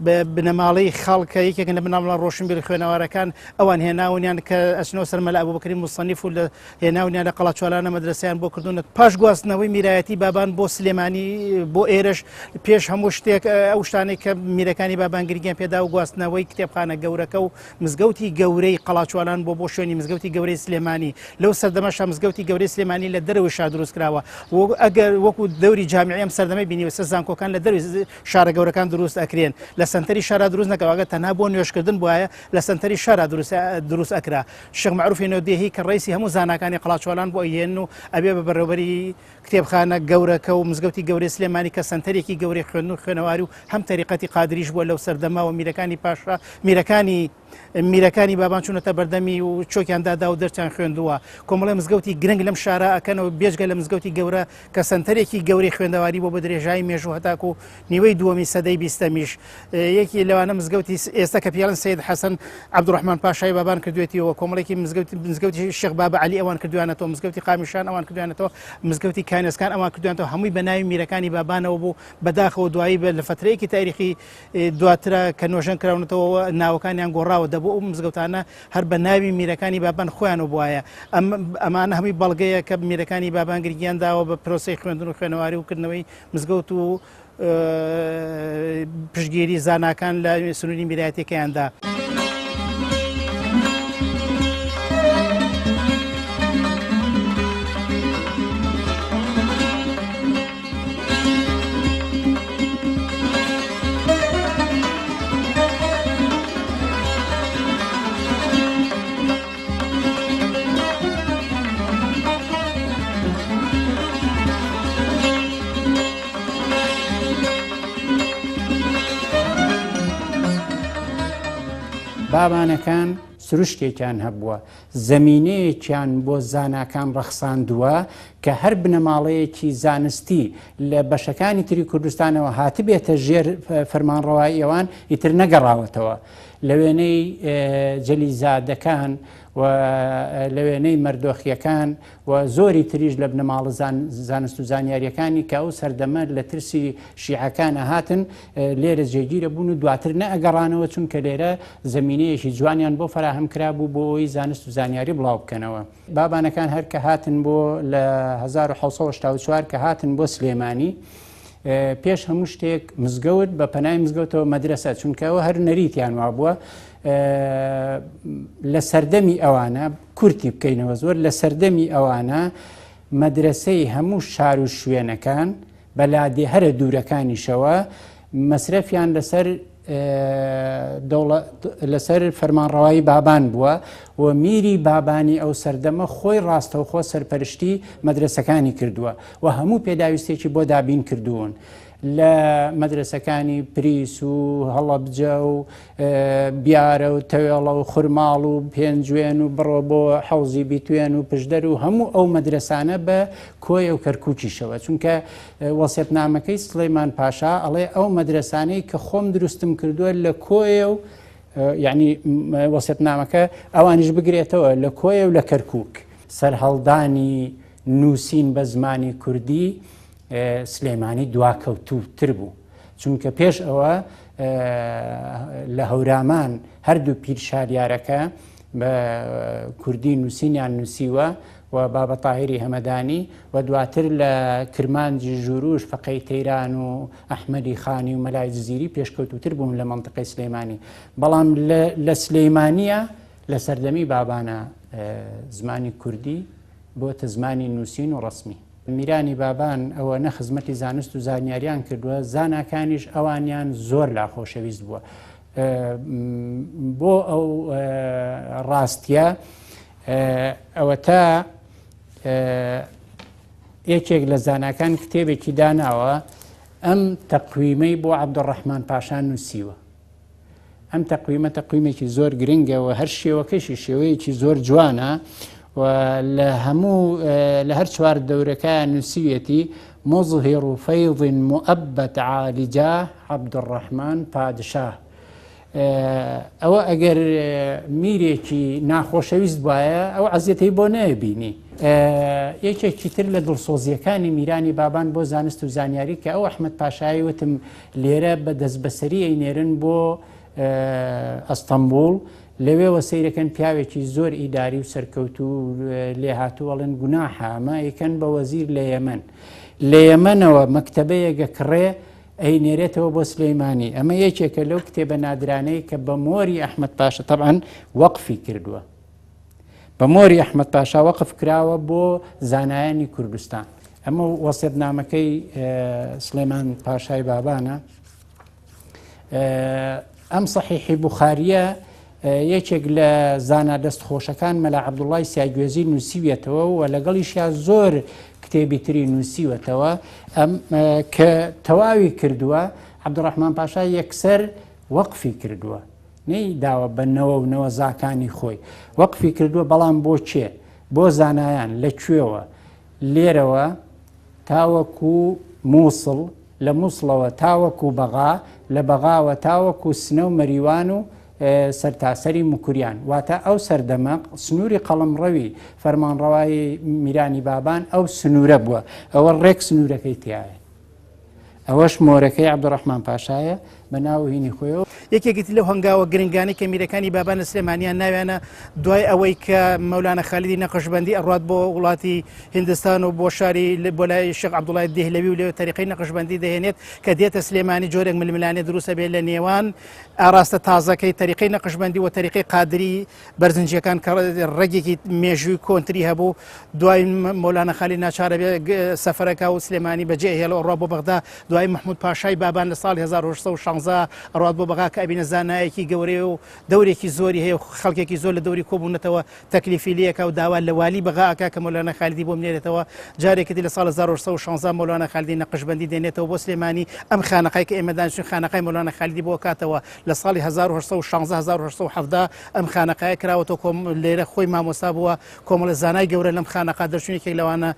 بنەماڵەی خاڵ کە یەکێکن لە بنەماڵە ڕۆشنبیر خوێنەوارەکان ئەوان هێناونیان کە ئەچنەوە سەر مەلا ئەبوبەکری موسەنیف و لە هێناونیان لە قەڵاچوالانە مەدرەسەیان بۆ کردوون پاش گواستنەوەی میرایەتی بابان بۆ سلێمانی بۆ ئێرەش پێش هەموو شتێک ئەو شتانەی کە میرەکانی بابان گرنگیان پێدا و گواستنەوەی کتێبخانە گەورەکە و مزگەوتی گەورەی قەڵاچوالان بۆ بۆ شوێنی مزگەوتی گەورەی سلێمانی لەو سەردەمەشا مزگەوتی گەورەی سلێمانی لە دەرەوەی شار دروست کراوە ئەگەر وەکو دەوری جامیعی ئەم سەردەمەی بینیوە سەر زانکۆکان لە دەروی شارە گەورەکان دروست ئەکرێن لە سەنتەری شارا دروست نەکەوە ئەگەر تەنها بۆ نوێژکردن بوایە لە سەنتەری شارا دروست دروست ئەکرا شێخ مەعروفی نۆدێهی کە ڕئیسی هەموو زاناکانی قەڵاچوالان بۆ ئەیهێنن و ئەبێ بە بەڕێوەبەری کتێبخانە گەورەکە و مزگەوتی گەورەی سلێمانی کە سەنتەرێکی گەورەی خوێندن و خوێنەواری و هەم تەریقەتی قادریش بووە لەو سەردەمە و میرەکانی پاشا میرەکانی میرەکانی بابان چوونەتە بەردەمی و چۆکیان دادا و دەرچان خوێندووە. کۆمەڵێ مزگەوتی گرنگ لەم شارە ئەکەنەوە بێجگە لە مزگەوتی گەورە کە سەنتەرێکی گەورەی خوێندەواری بۆ بە درێژایی مێژوو هەتاکو نیوەی دووەمی سەدەی بیستەمیش یەکی لەوانە مزگەوتی ئێستا کە پیاڵن سید حەسەن عەبدوڕەحمان پاشای بابان کردوێتیەوە کۆمەڵێکی مزگەوتی مزگەوتی شێخ بابە عەلی ئەوان کردویانەتەوە مزگەوتی قامیشان ئەوان کردویانەتەوە مزگەوتی کانێسکان ئەوان کردویانەتەوە هەمووی بە ناوی میرەکانی بابانەوە بوو بەداخەوە دوایی بە لە فەترەیەکی تاریخی دواترە کە نۆژەن کراونەتەوە ناوەکانیان گۆڕاوە دەبوو ئەو مزگەوتانە هەر بە ناوی میرەکانی بابان خۆیانەوە بوایە ئەمانە هەمووی بەڵگەیە کە میرەکانی بابان گرنگیان داوە بە پرۆسەی خوێندن و خوێنەواری و کردنەوەی مزگەوت و پشتگیری زاناکان لە سنووری میرایەتەکەیاندا. بابانەکان سروشتێکیان هەبووە، زەمینەیەکیان بۆ زاناکان ڕەخساندووە کە هەر بنەماڵەیەکی زانستی لە بەشەکانی تری کوردستانەوە هاتبێتە ژێر فەرمانڕەوایی ئەوان ئیتر نەگەڕاوەتەوە لە وێنەی جەلیزادەکان و لە وێنەی مەردۆخیەکان و زۆری تریش لە بنەماڵە زانست و زانیاریەکانی کە ئەو سەردەمە لە ترسی شیعەکان ئەهاتن لێرە جێگیرە بوون و دواتر نەئەگەڕانەوە چونکە لێرە زەمینەیەکی جوانیان بۆ فەراهەم کرابوو بۆ ئەوەی زانست و زانیاری بڵاو بکەنەوە. بابانەکان هەر کە هاتن بۆ لە 1784 کە هاتن بۆ سلێمانی پێش هەموو شتێک مزگەوت بە پەنای مزگەوتەوە مەدرەسە چونکە ئەوە هەر نەریتیان وابووە لە سەردەمی ئەوانە کورتی بکەینەوە زۆر لە سەردەمی ئەوانە مەدرەسەی هەموو شار و شوێنەکان بە لادێ هەرە دوورەکانیشەوە مەسرەفیان لەسەر لەسەر فەرمانڕەوایی بابان بووە و میری بابانی ئەو سەردەمە خۆی ڕاستەوخۆ سەرپەرشتی مەدرسەکانی کردووە و هەموو پێداویستێکی بۆ دابین کردوون. لە مەدرەسەکانی پریس و هەڵەبجە و بیارە و تەوێڵە و خورماڵ و پێنجوێن و بڕۆ بۆ حەوزی بیتوێن و پشدەر و هەموو ئەو مەدرەسانە بە کۆیە و کەرکووکیشەوە چونکە وەسێتنامەکەی سڵیمان پاشا ئەڵێ ئەو مەدرەسانەی کە خۆم دروستم کردووە لە کۆیە و یعنی وەسێتنامەکە ئەوانیش بگرێتەوە لە کۆیە و لە کەرکووک سەرهەڵدانی نووسین بە زمانی کوردی سلێمانی دواکەوتووتر بوو، چونکە پێش ئەوە لە هەورامان هەردوو پیر شاریارەکە بە کوردی نووسینیان نووسیوە و بابە تاهیری هەمەدانی و دواتر لە کرمانجی ژووروش فەقەی تەیران و ئەحمەدی خانی و مەلای جزیری پێشکەوتوتر بوون لە مەنتقەی سلێمانی بەڵام لە سلەیمانە لە سەردەمی بابانە زمانی کوردی بۆتە زمانی نووسین و ڕسمی. میرانی بابان ئەوەنە خزمەتی زانست و زانیاریان کردووە، زاناکانیش ئەوانیان زۆر لا خۆشەویست بووە. بۆ ئەو ڕاستیە ئەوەتا یەکێک لە زاناکان کتێبێکی داناوە ئەم تەقویمەی بۆ عەبدوڕەحمان پاشا نووسیوە. ئەم تەقویمە تەقویمێکی زۆر گرنگە و هەر شێوەکەشی شێوەیەکی زۆر جوانە و لە هەموو لە هەر چوار دەورەکە نووسیویەتی مظهر فیض مؤبد عالی جاه عبدالرحمن پادشاه ئەوە ئەگەر میرێکی ناخۆشەویست وایە ئەو عەزیەتەی بۆ نەیبینی یەکێکی تر لە دڵسۆزیەکانی میرانی بابان بۆ زانست و زانیاری کە ئەو ئەحمد پاشایی وتم لێرە بە دەستبەسەری ئەینێرن بۆ ئەستەمبوڵ، لەوێوە سەیرەکەن پیاوێکی زۆر ئیداری و سەرکەوتوو و لێهاتوو ئەڵێن گوناحە ئەمە ئەیکەن بە وەزیر لە یەمەن. لە یەمەنەوە مەکتەبەیەک ئەکڕێ ئەینێرێتەوە بۆ سلەیمانی. ئەمە یەکێکە لەو کتێبە نادرانەی کە بە مۆری ئەحمەد پاشا تەبعەن وەقفی کردووە. بە مۆری ئەحمەد پاشا وەقف کراوە بۆ زانایانی کوردستان. ئەمە وەسێتنامەکەی سڵێمان پاشای بابانە. ئەم سەحیحی بوخاریە یەکێک لە زانا دەست خۆشەکان مەلا عەبدوڵای سیاگوێزی نووسیویەتەوە و لەگەڵیشیا زۆر کتێبی تری نووسیوەتەوە ئەم کە تەواوی کردووە عەبدوڕەحمان پاشا یەکسەر وەقفی کردووە نەی داوە بە نەوە و نەوەزاکانی خۆی وەقفی کردووە بەڵام بۆ کێ؟ بۆ زانایان لە کوێوە؟ لێرەوە تاوەکو مووسڵ، لە مووسڵەوە تاوەکو بەغا، لە بەغاوە تاوەکو سنە و مەریوان و سەرتاسەری موکریان. واتە ئەو سەردەمە سنووری قەڵەمڕەوی فەرمانڕەوایی میرانی بابان ئەو سنوورە بووە. ئەوە ڕێک سنوورەکەی تیایە. ئەوەش مۆرەکەی عەبدولڕەحمان پاشایە بە ناو هینی خۆیەوە. یەکێکی تر لەو هەنگاوە گرنگانەی کە میرەکانی بابان لە سلێمانیان ناویانە دوای ئەوەی کە مەولانا خالیدی نەقشبەندی ئەڕوات بۆ وڵاتی هندستان و بۆ شاری بۆ لای شێخ عەبدوڵای دێهلەوی و لەوێ تەریقەی نەقشبەندی دەهێنێت کە دێتە سلێمانی جۆرێک ململانێ دروستە بێت لە نێوان ئاراستە تازەکەی تەریقەی نەقشبەندی و تەریقەی قادری بەرزنجیەکان کە ڕەگێکی مێژووی کۆنتری هەبوو دوای مۆلانە خالی ناچارە بێ سەفەرەکە و سلێمانی بەجێ هێڵ ئەڕوا بۆ بەغدا دوای مححمود پاشای بابان لە ساڵی 1916 ئەڕات بۆ بەغا کە ئەبینە زانایەکی گەورەیە و دەورێکی زۆری هەیە و خەڵکێکی زۆر لە دەوری کۆبوونەتەوە تەکلیفی لەکە و داوا لە والی بەغاکە کە مۆلانە خالیدی بۆ بنێرێتەوە جارێکی دی لە ساڵ 1916 مۆلانە خالیدی نەقشبەندی دێنێتەوە بۆ سلێمانی ئەم خانەقای کە ئێمە دانیشتوین خانەقای مۆلانە خالیدی بۆ کاتەوە لە ساڵی 1816 1817 ئەم خانەقایە کراوەتەوە کۆم لێرە خۆی مامۆستا بووە کۆمەڵە زانای گەورە لەم خانەقا دەرچوون یەکێک لەوانە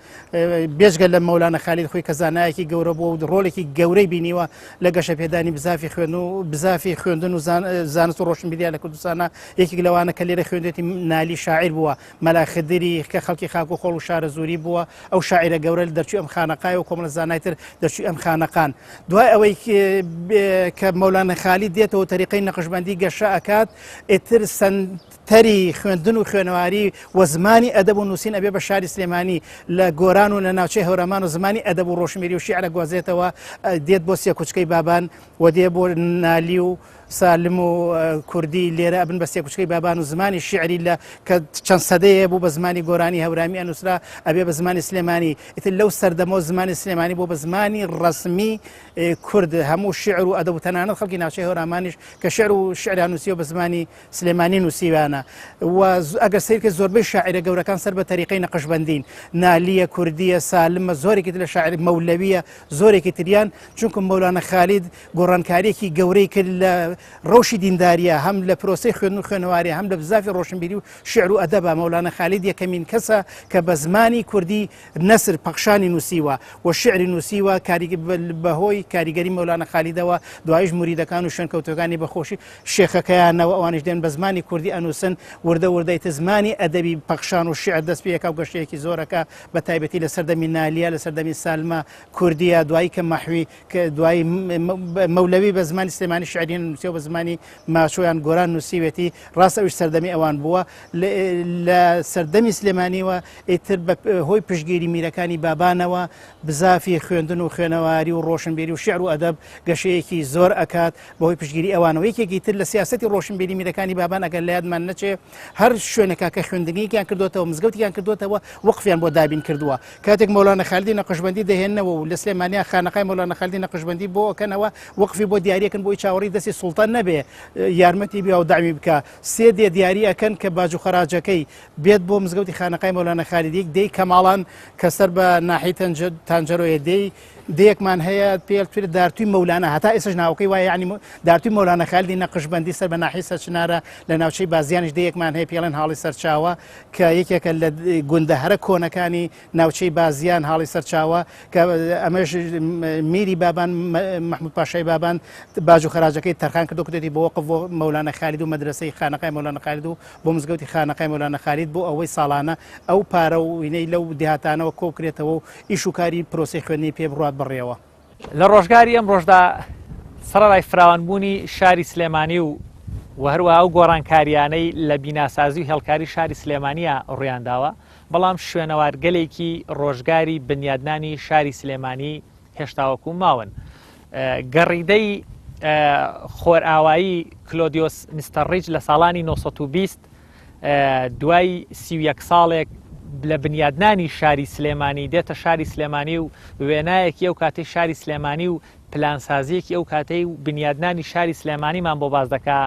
بێجگە لە مەولانە خالید خۆی کە زانایەکی گەورە بووە و ڕۆڵێکی گەورەی بینیوە لە گەشەپێدانی بزافی خوێن و بزافی خوێندن و زانست و ڕۆشنبیریە لە کوردستانە یەکێک لەوانە کە لێرە خوێندێتی نالی شاعیر بووە مەلا خدری کە خەڵکی خاک و خۆڵ و شارەزووری بووە ئەو شاعیرە گەورە دەرچووی ئەم خانەقای و کۆمەڵە زانای تر دەرچووی ئەم خانەقان دوای ئەوەی کە مەولانە خالید دێتەوە تەریقەی نەقشبەندی گەشە ئەکات ئیتر سەنتەری خوێندن و خوێنەواری و زمانی ئەدەب و نووسین ئەبێ بە شاری سلێمانی لە گۆران و لە ناوچەی هەورامان و زمانی ئەدەب و ڕۆشنبیری و شیعرە گوازێتەوە دێت بۆ سێکوچکەی بابان و دێ بۆ نالی و سالم و کوردی لێرە ئەبن بە سێکوچکەی بابان و زمانی شیعری لە کە چەند سەدەیە بوو بە زمانی گۆرانی هەورامی ئەنووسرا ئەبێ بە زمانی سلێمانی ئیتر لەو سەردەمەوە زمانی سلێمانی بۆ بە زمانی ڕەسمی کورد هەموو شیعر و ئەدەب و تەنانەت خەڵکی ناوچەی هەورامانیش کە شیعر و شیعریان نووسیوە بە زمانی سلێمانی نووسیویانە و ئەگەر سەیر کەی زۆربەی شاعیرە گەورەکان سەر بە تەریقەی نەقشبەندین، نالییە، کوردییە، سالمە، زۆرێکی تر لە شاعیر مەولەوییە، زۆرێکی تریان، چونکە مەولانا خالید گۆڕانکارییەکی گەورەی کرد لە ڕەوشی دیندارییە، هەم لە پرۆسەی خوێندن و خوێنەوارییە، هەم لە بزافی ڕۆشنبیری و شیعر و ئەدەبە، مەولانا خالید یەکەمین کەسە کە بە زمانی کوردی نەسر پەخشانی نووسیوە و شیعری نووسیوە، بەهۆی کاریگەری مەولانا خالیدەوە دوایش موریدەکان و شوێنکەوتووەکانی بە خۆشی شێخەکەیانەوە ئەوانیش دێن بە زمانی کوردی ئەنووسن، وردە وردە ئیتر زمانی ئەدەبی پەخشان و شیعر دەست پێ ئەکا و گەشەیەکی زۆر ئەکا بە تایبەتی لە سەردەمی نالیە، لە سەردەمی سالمە کوردیە، دوایی کە مەحوی کە دوایی مەولەوی بە زمانی سلێمانی شیعری نووسیوە بە زمانی ماچۆ یان گۆران نووسیوێتی، ڕاستە ئەویش سەردەمی ئەوان بووە لە سەردەمی سلێمانیوە ئیتر بە هۆی پشتگیری میرەکانی بابانەوە بزافی خوێندن و خوێنەواری و ڕۆشنبیری و شیعر و ئەدەب گەشەیەکی زۆر ئەکات بەهۆی پشتگیری ئەوانەوە. یەکێکی تر لە سیاسەتی ڕۆشنبیری میرەکانی بابان ئەگەر لە یادمان نەچێ هەر شوێنێکا کە خوێندنگەیەکیان کردوێتەوە مزگەوتیان کردوێتەوە وەقفیان بۆ دابین کردووە کاتێک مەولانا خالدی نەقشبەندی دەهێنەوە و لە سلێمانیا خانەقای مەولانا خالدی نەقشبەندی بۆ ئەکەنەوە وەقفی بۆ دیاریەکەن بۆی چاوەڕی دەستی سوڵتان نەبێ یارمەتی بیا و دامی بکە سێ دێ دیاری ئەکەن کە باج و خەراجەکەی بێت بۆ مزگەوتی خانەقای مەولانا خالیدی دێی کەماڵان کە سەر بە ناحیەی تانجەرۆیە دێی دێیەکمان هەیە پێ توێ دارتوی مەولانا هەتا ئێستاش ناوەکەی وایە یعنی دارتوی مەولانا خالیدی نەقشبەندی سەر بە ناحیەی سەرچنارە لە ناوچەی بازیانیش دێیەکمان هەیە پێڵێن هاڵی سەرچاوە کە یەکێکە لە گوندە هەرە کۆنەکانی ناوچەی بازیان هاڵی سەرچاوە کە ئەمەش میری بابان مەحمود پاشای بابان باج و خەراجەکەی تەرخان کردو کردێتی بۆ وەقف بۆ مەولانا خالید و مەدرەسەی خانەقای مەولانا خالید و بۆ مزگەوتی خانەقای مەولانا خالید بۆ ئەوەی ساڵانە ئەو پارە و وینەی لەو دێهاتانەوە کۆبکرێتەوە و ئیش و کاری پرۆسەی خوێندنی پێ بڕوات بەڕێوە. لە ڕۆژگاری ئەمڕۆشدا سەڕەرای فراوانبوونی شاری سلێمانی و و هەروەها ئەو گۆڕانکارییانەی لە بیناسازی و هێڵکاری شاری سلێمانییە ڕوویانداوە، بەڵام شوێنەوارگەلێکی ڕۆژگاری بنیادنانی شاری سلێمانی هێشتاوەکو ماون. گەڕیدەی خۆرئاوایی کلۆدیۆس میستەر ڕیچ لە ساڵانی 920 دوای 31 ساڵێک لە بنیادنانی شاری سلێمانی دێتە شاری سلێمانی و وێنایەکی ئەو کاتەی شاری سلێمانی و پلانسازیەکی ئەو کاتەی و بنیادنانی شاری سلێمانیمان بۆ باس دەکا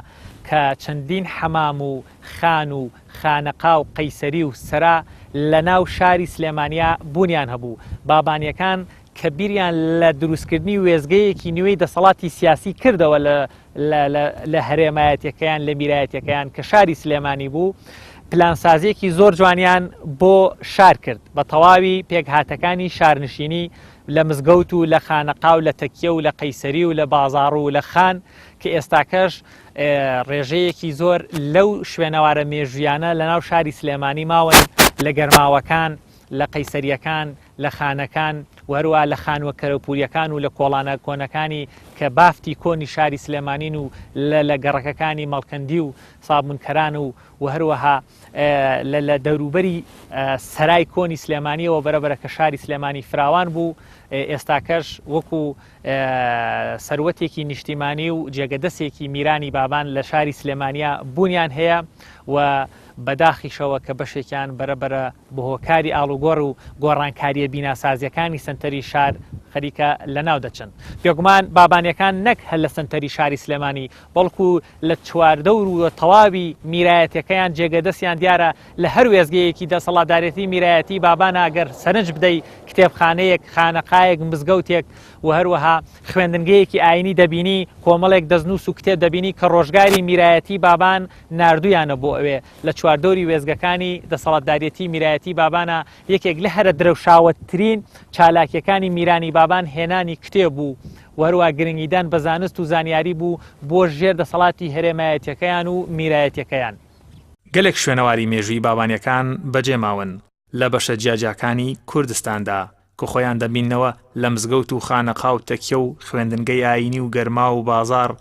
کە چەندین حەمام و خان و خانەقا و قەیسەری و سەرا لە ناو شاری سلێمانیا بوونیان هەبوو. بابانیەکان کە بیریان لە دروستکردنی وێستگەیەکی نوێی دەسەڵاتی سیاسی کردەوە لە لە هەرێمایەتیەکەیان لە میرایەتیەکەیان کە شاری سلێمانی بوو پلانسازیەکی زۆر جوانیان بۆ شار کرد بە تەواوی پێکهاتەکانی شارنشینی لە مزگەوت و لە خانەقا و لە تەکیە و لە قەیسەری و لە بازاڕ و لە خان کە ئێستاکەش ڕێژەیەکی زۆر لەو شوێنەوارە مێژوویانە لە ناو شاری سلێمانی ماون لە گەرماوەکان لە قەیسەریەکان لە خانەکان و هەروەها لە خانووە کەرەپوورییەکان و لە کۆڵانە کۆنەکانی کە بافتی کۆنی شاری سلێمانین و لە لە گەڕەکەکانی مەڵکەندی و سابوونکەران و و هەروەها لە لە دەوروبەری سەرای کۆنی سلێمانیەوە بەرەبەرە کە شاری سلێمانی فراوان بوو ئێستاکەش وەکو سەروەتێکی نیشتیمانی و جێگەدەسێکی میرانی بابان لە شاری سلێمانیا بوونیان هەیە و بەداخیشەوە کە بەشێکیان بەرەبەرە بە هۆکاری ئاڵوگۆڕ و گۆڕانکارییە بیناسازییەکانی سەنتەری شار خەریکە لەناو دەچن. بێگومان بابانییەکان نەک هەر لە سەنتەری شاری سلێمانی، بەڵکو لە چواردەور و تەواوی میرایەتیەکەیان جێگە دەستیان دیارە لە هەر وێستگەیەکی دەسەڵاتدارێتی میرایەتی بابانا گەر سەرنج بدەی کتێبخانەیەک، خانەقایەک، مزگەوتێک و هەروەها خوێندنگەیەکی ئایینی دەبینی، کۆمەڵێک دەستنووس و کتێب دەبینی کە ڕۆژگاری میرایەتی بابان ناردوویانە بۆ ئەوێ. لە چواردەوری وێستگەکانی دەسەڵاتداریەتی میرایەتی بابانە یەکێک لە هەرە درەوشاوەترین چالاکیەکانی میرانی بابان هێنانی کتێب بوو و هەروە گرنگیدان بە زانست و زانیاری بوو بۆ ژێر دەسەڵاتی هەرێمایەتیەکەیان و میرایەتیەکەیان. گەلێک شوێنەواری مێژوویی بابانیەکان بەجێ ماون لە بەشە جیاجیاکانی کوردستاندا کە خۆیان دەبیننەوە لە مزگەوت و خانەقا و تەکیە و خوێندنگەی ئایینی و گەرماو و بازاڕ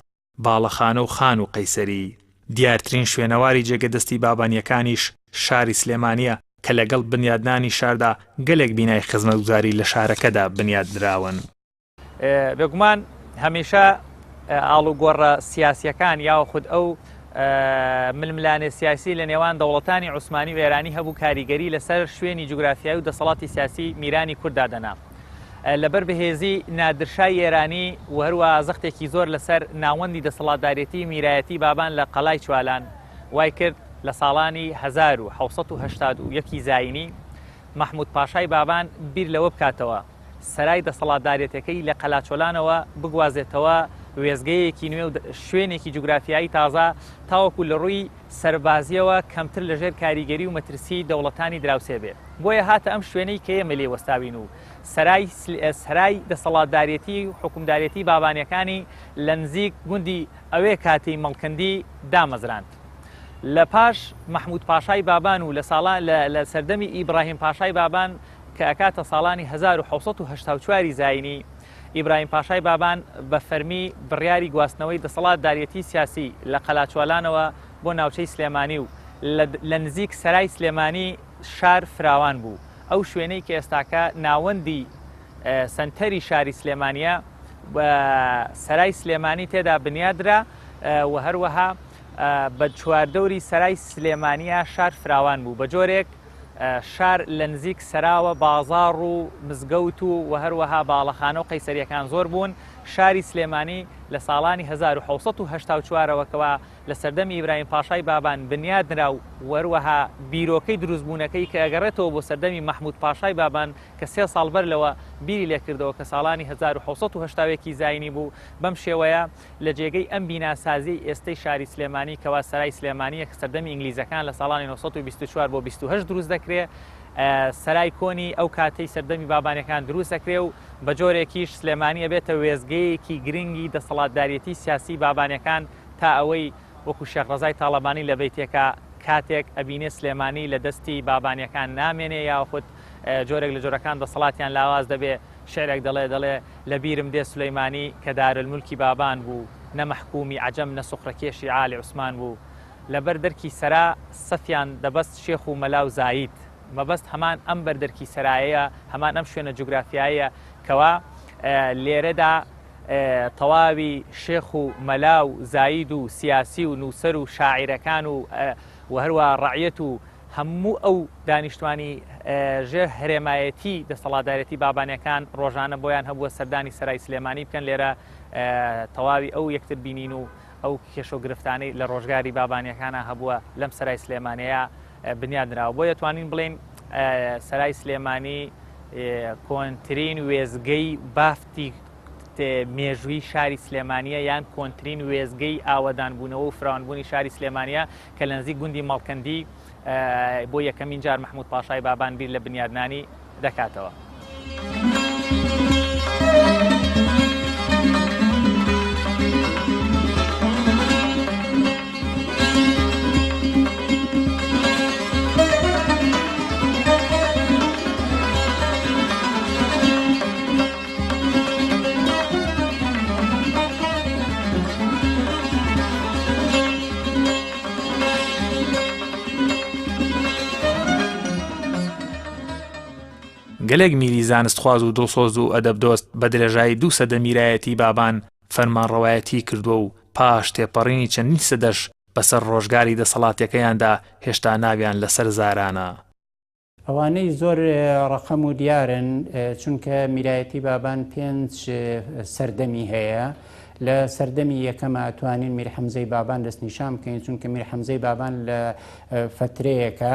باڵەخانە و خان و قەیسەری. دیارترین شوێنەواری جێگە دەستی بابانییەکانیش شاری سلێمانییە کە لەگەڵ بنیادنانی شاردا گەلێک بینای خزمەتگوزاری لە شارەکەدا بنیادنراون. بێگومان هەمیشە. ئاڵوگۆڕە سیاسیەکان یاخود ئەو ململانێ سیاسی لە نێوان دەوڵەتانی عوسمانی و ئێرانی هەبوو کاریگەری لەسەر شوێنی جوگرافیای و دەسەڵاتی سیاسی میرانی کورددا دەنا. لەبەر بەهێزی نادرشای ئێرانی و هەروە زەختێکی زۆر لەسەر ناوەندی دەسەڵاتدارێتی میرایەتی بابان لە قەلای چوالان وای کرد لە ساڵانی 1970 زایینی مەحمود پاشای بابان بیر لەوە بکاتەوە سەرای دەسەڵاتدارێتەکەی لە قەلاچۆلانەوە بگوازێتەوە وێستگەیەکی نوێ و شوێنێکی جوگرافیایی تازە تاوەکو لە ڕووی سەربازییەوە کەمتر لەژێر کاریگەری و مەترسیی دەوڵەتانی دراوسێ بێ. بۆیە هاتە ئەم شوێنەی کە ئێمە لێی وەستاوین و سەرای سەرای دەسەڵاتدارێتی و حوکمدارێتی بابانیەکانی لە نزیک گوندی ئەوێ کاتی مەڵکەندی دامەزراند. لە پاش مەحموود پاشای بابان و لە ساڵان لە سەردەمی ئیبڕاهیم پاشای بابان کە ئەکاتە ساڵانی 1784 ی زایینی، ئیبراهیم پاشای بابان بە فەرمی بڕیاری گواستنەوەی دەسەڵات داریەتی سیاسی لە قەلاچوالانەوە بۆ ناوچەی سلێمانی و لە نزیک سەرای سلێمانی شار فراوان بوو ئەو شوێنەی کە ئێستاکە ناوەندی سەنتەری شاری سلێمانیە سەرای سلێمانی تێدا بنیادرا و هەروەها بە چواردەوری سەرای سلێمانیا شار فراوان بوو بە جۆرێک شار لە نزیک سەراوە بازاڕ و مزگەوت و و هەروەها باڵەخانە و قەیسەرییەکان زۆر بوون، شاری سلێمانی لە ساڵانی 1784 ەوە کەوا لە سەردەمی ئیبراهیم پاشای بابان بنیاد نرا و هەروەها بیرۆکەی دروستبوونەکەی کە ئەگەڕێتەوە بۆ سەردەمی مەحمود پاشای بابان کە سێ ساڵ بەر لەوە بیری لێکردەوە کە ساڵانی 1781 ی زاینی بوو بەم شێوەیە لە جێگەی ئەم بیناسازیەی ئێستەی شاری سلێمانی کەوا سەرای سلێمانیە کە سەردەمی ئینگلیزەکان لە ساڵانی 924 بۆ 28 دروست دەکرێ سەرای کۆنی ئەو کاتەی سەردەمی بابانەکان دروست دەکرێ و بە جۆرێکیش سلێمانی ئەبێتە وێستگەیەکی گرنگی دەسەڵاتداریەتی سیاسی بابانەکان تا ئەوەی وەکو شێخ ڕەزای تاڵەبانی لە بەیتێکا کاتێک ئەبینێ سلێمانی لە دەستی بابانیەکان نامێنێ یاخود جۆرێک لە جۆرەکان دەسەڵاتیان لاواز دەبێ شعرێک دەڵێ دەڵێ لە بیرم دێ سولەیمانی کە دارالمولکی بابان بوو نە مەحکوومی عەجەم نە سوخرەکێشی عالی عوسمان بوو لە بەر دەرکی سەرا سەفیان دەبەست شێخ و مەلا و زاید مەبەست هەمان ئەم بەر دەرکی سەرایەیە هەمان ئەم شوێنە جوگرافیایە کەوا لێرەدا تەواوی شێخ و مەلا و زاید و سیاسی و نووسەر و شاعیرەکان و و هەروە ڕەعیەت و هەموو ئەو دانیشتوانی ژێر هەرێمایەتی دەسەڵاتدارێتی بابانیەکان ڕۆژانە بۆیان هەبووە سەردانی سەرای سلێمانی بکەن لێرە تەواوی ئەو یەکتر بینین و ئەو کێشە و گرفتانەی لە ڕۆژگاری بابانیەکانە هەبووە لەم سەرای سلێمانەیە بنیاد نراوە بۆیە توانین بڵێین سەرای سلێمانی کۆنترین وێزگەی بافتی مێژووی شاری سلێمانیە یان کۆنترین وێزگەی ئاوەدانبوونەوە و فراوانبوونی شاری سلێمانیە کە لە نزیک گوندی مەڵکەندی بۆ یەکەمین جار مەحمود پاشای بابان بیر لە بنیادنانی دەکاتەوە. گەلێک میری زانستخواز و دڵسۆز و ئەدەبدۆست بە درێژایی دوو سەدە میرایەتی بابان فەرمانڕەوایەتیی کردووە و پاش تێپەڕینی چەندین سەدەش بەسەر ڕۆژگاری دەسەڵاتەکەیاندا هێشتا ناویان لەسەر زارانە. ئەوانەی زۆر ڕەقەم و دیارن چونکە میرایەتی بابان پێنج سەردەمی هەیە لە سەردەمی یەکەمە توانین میر حەمزەی بابان دەستنیشان بکەین چونکە میر حەمزەی بابان لە فترەیەکە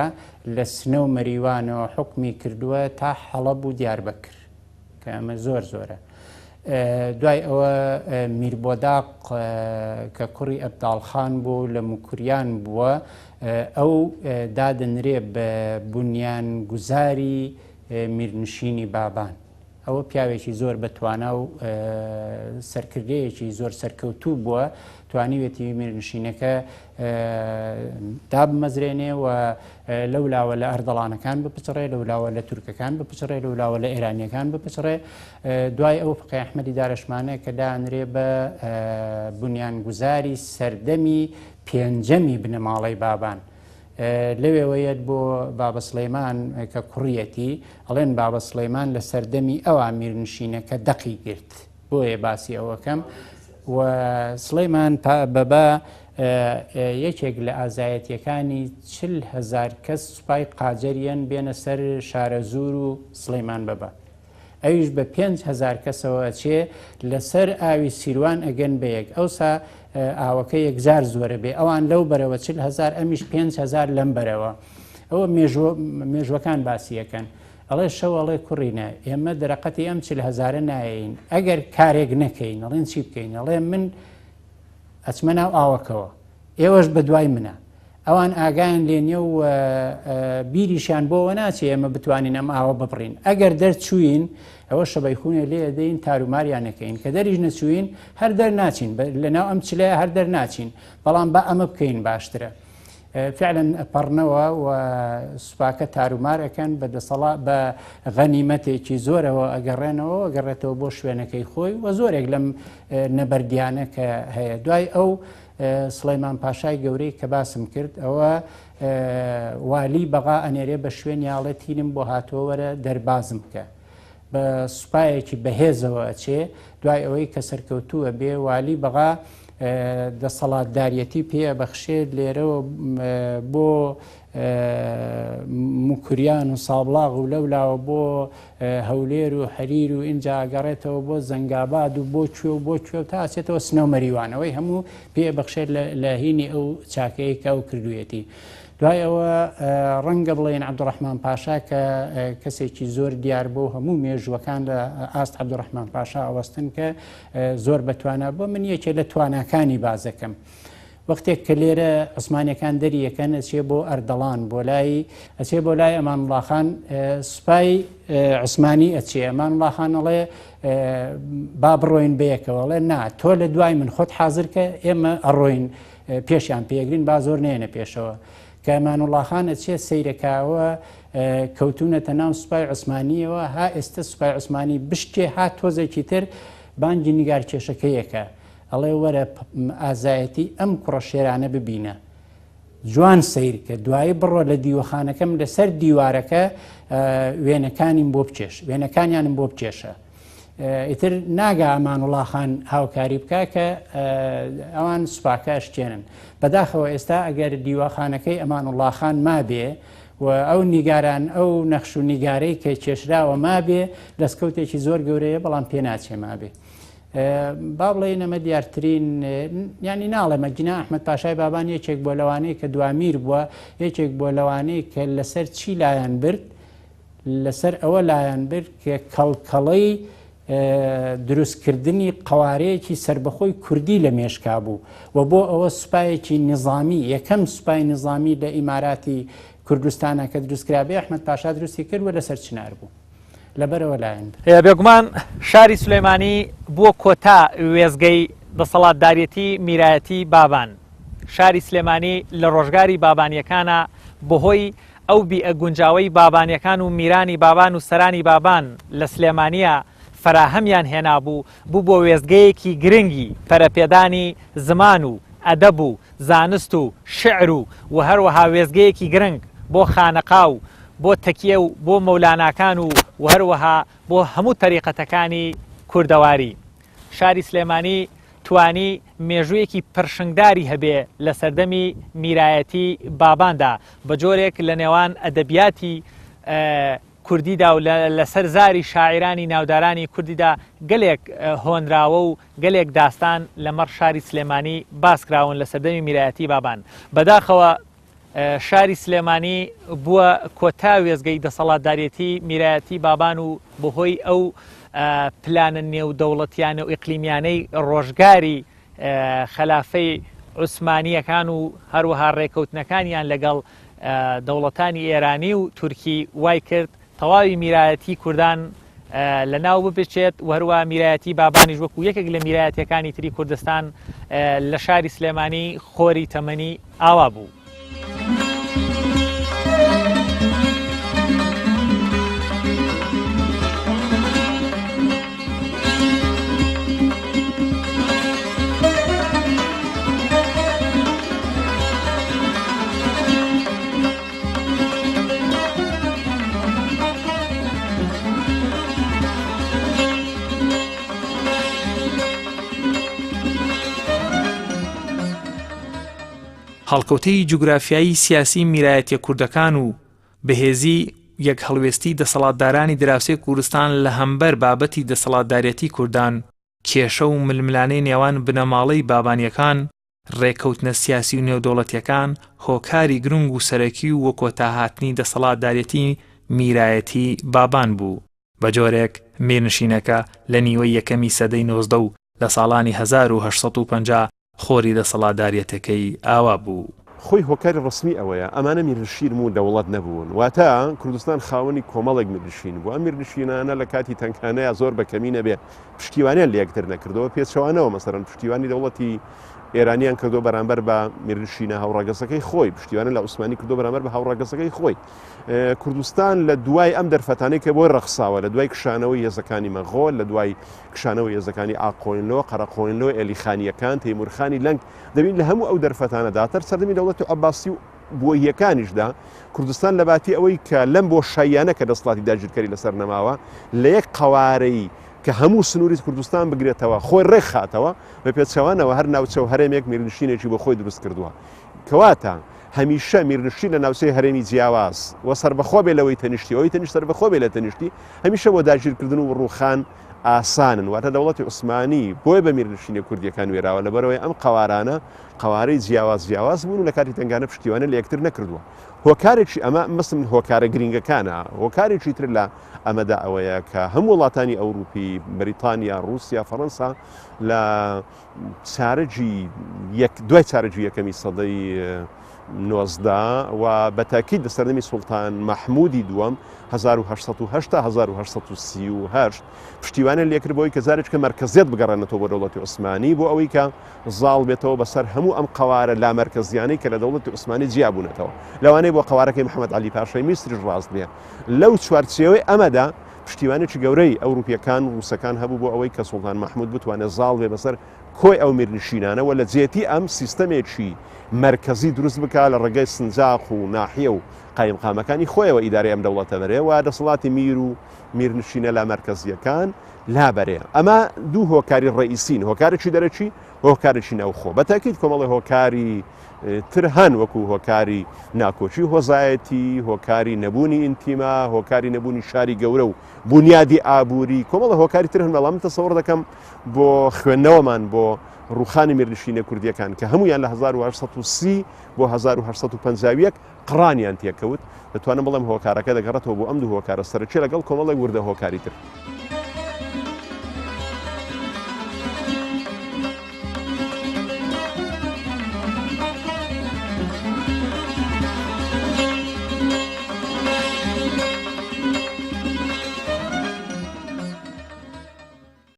لە سنە و مەریوانەوە حکمی کردووە تا حەڵەب و دیاربەکر کە ئەمە زۆر زۆرە. دوای ئەوە میربۆداق کە کوڕی ئەبداڵخان بوو لە موکریان بووە ئەو دادەنرێ بە بنیان گوزاری میرنشینی بابان. ئەوە پیاوێکی زۆر بەتوانا و سەرکردەیەکی زۆر سەرکەوتوو بووە توانیوێتی میرنشینەکە دابمەزرێنێ و لەولاوە لە ئەردەڵانەکان بپچڕێ لەولاوە لە تورکەکان بپچڕێ لەولاوە لە ئێرانیەکان بپچڕێ دوای ئەو فقی ئەحمەدی دارەشمانە کە دانرێ بە بنیانگوزاری سەردەمی پێنجەمی بنەماڵەی بابان لەوێوە یەت بۆ بابە سڵیمان کە کوڕیەتی ئەڵێن بابە سڵیمان لە سەردەمی ئەوە میرنشینەکە دەقی گرت بۆیە باسی ئەوەکەم. و سڵیمان بەبا یەکێک لە ئازایەتیەکانی 40هزار کەس سوپای قاجەریەن بێنە سەر شارەزوور و سڵیمان بەبا. ئەویش بە 5هزار کەسەوە ئەچێ لەسەر ئاوی سیروان ئەگەن بە یەک ئەوسا ئاوەکە یەکجار زۆرە بێ ئەوان لەو بەرەوە 40هزار ئەمیش 5هزار لەم بەرەوە ئەوە مێژوەکان باسیەکەن ئەڵێ شەو ئەڵێ کوڕینە ئێمە دەرەقەتی ئەم چل هەزارە نایەین ئەگەر کارێک نەکەین ئەڵێن چی بکەین ئەڵێ من ئەچمە ناو ئاوەکەوە ئێوەش بە دوای منە ئەوان ئاگایان لێ نییە و بیریشیان بۆەوە ناچێ ئێمە بتوانین ئەم ئاوە ببڕین ئەگەر دەرچوین ئەوە شەبەیخونێ لێ دەین تاروماریان نەکەین کە دەریش نەچوین هەر دەرناچین لەناو ئەم چلەیە هەر دەرناچین بەڵام بە ئەمە بکەین باشترە. فعلا ئەپەڕنەوە و سوپاکە تارومار ئەکەن بە دەسەڵا بە غەنیمەتێکی زۆرەوە ئەگەڕێنەوە ئەگەڕێتەوە بۆ شوێنەکەی خۆی و زۆرێک لەم نەبەردیانە کە هەیە دوای ئەو سڵیمان پاشای گەورەی کە باسم کرد ئەوە والی بەغا ئەنێرێ بە شوێن یاڵێ تینم بۆ هاتووە وەرە دەربازم بکە بە سوپایەکی بەهێزەوە ئەچێ، دوای ئەوەی کە سەرکەوتوو ئەبێ، والی بەغا دەسەڵاتداریەتی پێ ئەبەخشێ، لێرەوە بۆ موکریان و سابڵاغ و لەولاوە بۆ هەولێر و حەریر و ئینجا ئەگەڕێتەوە بۆ زەنگاباد و بۆ کوێ و بۆ کوێ و تا ئەچێتەوە سنە و مەریوان، ئەوەی هەموو پێ ئەبەخشێت لە هینی ئەو چاکەیە کە ئەو کردوویەتی. دوای ئەوە ڕەنگە بڵێین عەبدوڕەحمان پاشا کە کەسێکی زۆر دیار بۆ هەموو مێژووەکان لە ئاست عەبدوڕەحمان پاشا ئەوەستن کە زۆر بەتوانا بۆ من یەکێ لە تواناکانی بازەکەم. وەختێک کە لێرە عوسمانەکان دەریەکەن ئەچێ بۆ ئەردەڵان بۆ لای ئەچێ بۆ لای ئەمانوڵاخان سوپای عوسمانی ئەچێ ئەمانوڵاخان ئەڵێ با بڕۆین بەیەکەوە ئەڵێ نا تۆ لە دوای من خۆت حاضر کە ئێمە ئەڕۆین پێشیان پێگرین با زۆر نێنە پێشەوە. کە ئەمانوڵاخان ئەچێ سەیرەکاوە کەوتونەتە ناو سوپای عوسمانیەوە ها ئێستا سوپای عوسمانی بشکێ ها تۆزێکی تر بانگی نیگارکێشەکەیەکە ئەڵێ وەرە ئازایەتی ئەم کوڕە شێرانە ببینە جوان سەیرکە دوایی بڕۆ لە دیوەخانەکەم لەسەر دیوارەکە وێنەکانیم بۆ بکێش وێنەکانیانم بۆ بکێشە. ئیتر ناگا ئەمانوڵا خان هاوکاری بکا کە ئەوان سوپاکە ئەشکێنن. بەداخەوە ئێستا ئەگەر دیواخانەکەی ئەمانوڵا خان مابێ و ئەو نیگاران ئەو نەخش و نیگارەی کە کێشراوە مابێ دەستکەوتێکی زۆر گەورەیە بەڵام پێ ناچێ مابێ. با بڵێین ئەمە دیارترین ینی ناڵێمە گینا ئەحمد پاشای بابان یەکێک بۆ لەوانەیە کە دوامیر بووە یەکێک بۆ لەوانەیە کە لەسەر چی لایەن برد لەسەر ئەوە لایان برد کە کەڵکەڵەی دروستکردنی قەوارەیەکی سەربەخۆی کوردی لە مێشکا بوو و بۆ ئەوە سوپایەکی نیزامی یەکەم سوپای نیزامی لە ئیماراتی کوردستانە کە دروستکرابێ ئەحمەد پاشا دروستی کرد و لەسەر چنار بوو لەبەرەوە لایەن برد. بێگومان شاری سولەیمانی بووە کۆتا وێستگەی دەسەڵاتداریەتی میرایەتی بابان. شاری سلێمانی لە ڕۆژگاری بابانیەکانا بەهۆی ئەو بیئە گونجاوەی بابانیەکان و میرانی بابان و سەرانی بابان لە سلێمانیە فەراهەمیان هێنابوو، بوو بۆ وێستگەیەکی گرنگی پەرەپێدانی زمان و ئەدەب و زانست و شیعر و و هەروەها وێستگەیەکی گرنگ بۆ خانەقا و بۆ تەکیە و بۆ مەولاناکان و و هەروەها بۆ هەموو تەریقەتەکانی کوردەواری. شاری سلێمانی توانی مێژوویەکی پرشنگداری هەبێ لە سەردەمی میرایەتی باباندا، بە جۆرێک لە نێوان ئەدەبیاتی کوردیدا و لەسەر زاری شاعیرانی ناودارانی کوردیدا گەلێک هۆنراوە و گەلێک داستان لەمەڕ شاری سلێمانی باس کراون لە سەردەمی میرایەتی بابان. بەداخەوە شاری سلێمانی بووە کۆتا وێستگەی دەسەڵاتدارێتی میرایەتی بابان و بەهۆی ئەو پلانە نێودەوڵەتیانە و ئیقلیمیانەی ڕۆژگاری خەلافەی عوسمانییەکان و هەروەها ڕێکەوتنەکانیان لەگەڵ دەوڵەتانی ئێرانی و تورکی وای کرد تەواوی میرایەتی کوردان لە ناو ببچێت و هەروە میرایەتی بابانیش وەکو یەکێک لە میرایەتەکانی تری کوردستان لە شاری سلێمانی خۆری تەمەنی ئاوا بوو. هەڵکەوتەی جوگرافیایی سیاسی میرایەتیە کوردەکان و بەهێزی یەکهەڵوێستی دەسەڵاتدارانی دراوسێ کوردستان لە هەمبەر بابەتی دەسەڵاتداریەتی کوردان، کێشە و ململانێی نێوان بنەماڵەی بابانیەکان، ڕێکەوتنە سیاسی و نێودەوڵەتیەکان هۆکاری گرنگ و سەرەکی و وەکۆتاهاتنی دەسەڵاتداریەتی میرایەتی بابان بوو. بە جۆرێک میرنشینەکە لە نیوەی یەکەمی سەدەی 19 و لە ساڵانی 1850 خۆری دەسەڵاتداریەتەکەی ئاوا بوو. خۆی هۆکاری ڕەسمی ئەوەیە ئەمانە میرنشین و دەوڵەت نەبوون واتە کوردستان خاوەنی کۆمەڵێک میرنشین بوو ئەم میرنشینانە لە کاتی تەنکانەیا زۆر بە کەمی نەبێ پشتیوانیان لە یەکتر نەکردەوە پێچەوانەوە مەسەرەن پشتیوانی دەوڵەتی ئێرانیان کردو بەرامبەر بە میرنشینە هاوڕەگەزەکەی خۆی پشتیوانە لە عوسمانی کردو بەرامبەر بە هاوڕەگەزەکەی خۆی کوردستان لە دوای ئەم دەرفەتانەی کە بۆی ڕەخساوە لە دوای کشانەوەی هێزەکانی مەغۆل لە دوای کشانەوەی هێزەکانی ئاقۆینلۆ، قەرەقۆینلۆ، ئێلیخانییەکان، تەیموورخانی لەنگ، دەبینین لە هەموو ئەو دەرفەتانەدا تەر سەردەمی دەوڵەتی عەباسی و بوەیهیەکانیشدا کوردستان لە باتی ئەوەی کە لەم بۆشاییانە کە دەسەڵاتی داگیرکەری لەسەر نەماوە لە یەک قەوارەی کە هەموو سنووری کوردستان بگرێتەوە خۆی ڕێکخاتەوە بە پێچەوانەوە هەر ناوچە و هەرێمێک میرنشینێکی بۆ خۆی دروست کردووە کەواتە هەمیشە میرنشین لە ناوچەی هەرێمی جیاواز و سەربەخۆ بێ لەوەی تەنیشتی ئەوی تەنیشت سەربەخۆ بێ لە تەنیشتی هەمیشە بۆ داگیرکردن و ڕووخان ئاسانن واتە دەوڵەتی عوسمانی بۆیە بە میرنشینە کوردیەکان وێراوە لەبەرەوەی ئەم قەوارانە قەوارەی جیاواز جیاواز بوون و لە کاتی تەنگانە پشتیوانە لە یەکتر نەکردووە هۆکارێکی ئەمە مەسم هۆکارە گرنگەکانە هۆکارێکی تر لە ئەمەدا ئەوەیە کە هەموو وڵاتانی ئەوروپی بەریتانیا رووسیا فەڕەنسا لە چارەگی یەک دوای چارەگی یەکەمی سەدەی 19 و بە تاکید لە سەردەمی سوڵتان مەحموودی دووەم 1880 1838 پشتیوانیان لێکرد بۆی کە جارێکە مەرکەزیەت بگەڕێنێتەوە بۆ دەوڵەتی عوسمانی بۆ ئەوەی کە زاڵ بێتەوە بەسەر هەموو ئەم قەوارە لامەرکەزیانەی کە لە دەوڵەتی عوسمانی جیا بوونەتەوە لەوانەیە بۆ قەوارەکەی محەممەد عەلی پاشای میسریش ڕاست بێ لەو چوارچێوەی ئەمەدا پشتیوانێکی گەورەی ئەوروپیەکان و ڕووسەکان هەبوو بۆ ئەوەی کە سوڵتان مەحمود بتوانێت زاڵ بێ بەسەر کۆی ئەو میرنشینانە و لە جێتی ئەم سیستەمێکی مەرکەزی دروست بکا لە ڕێگەی سنجاق و ناحیە و قایمقامەکانی خۆیەوە ئیدارەی ئەم دەوڵەتە بەرێ و دەسەڵاتی میر و میرنشینە لامەرکەزییەکان لابەرێ. ئەمە دوو هۆکاری ڕەئیسین، هۆکارێکی دەرەکی و هۆکارێکی ناوخۆ. بە تاکید کۆمەڵێ هۆکاری تر هەن وەکو هۆکاری ناکۆکی هۆزایەتی، هۆکاری نەبوونی ئینتیما، هۆکاری نەبوونی شاری گەورە و بونیادی ئابووری، کۆمەڵە هۆکاری تر هەن، بەڵام من تەسەوڕ دەکەم بۆ خوێندنەوەمان بۆ ڕووخانی میرنشینە کوردییەکان کە هەموویان لە 1830 بۆ 1851 قڕانیان تێکەوت، دەتوانم بڵێم هۆکارەکە دەگەڕێتەوە بۆ ئەم دوو هۆکارە سەرەکیە لەگەڵ کۆمەڵێک وردە هۆکاری تر.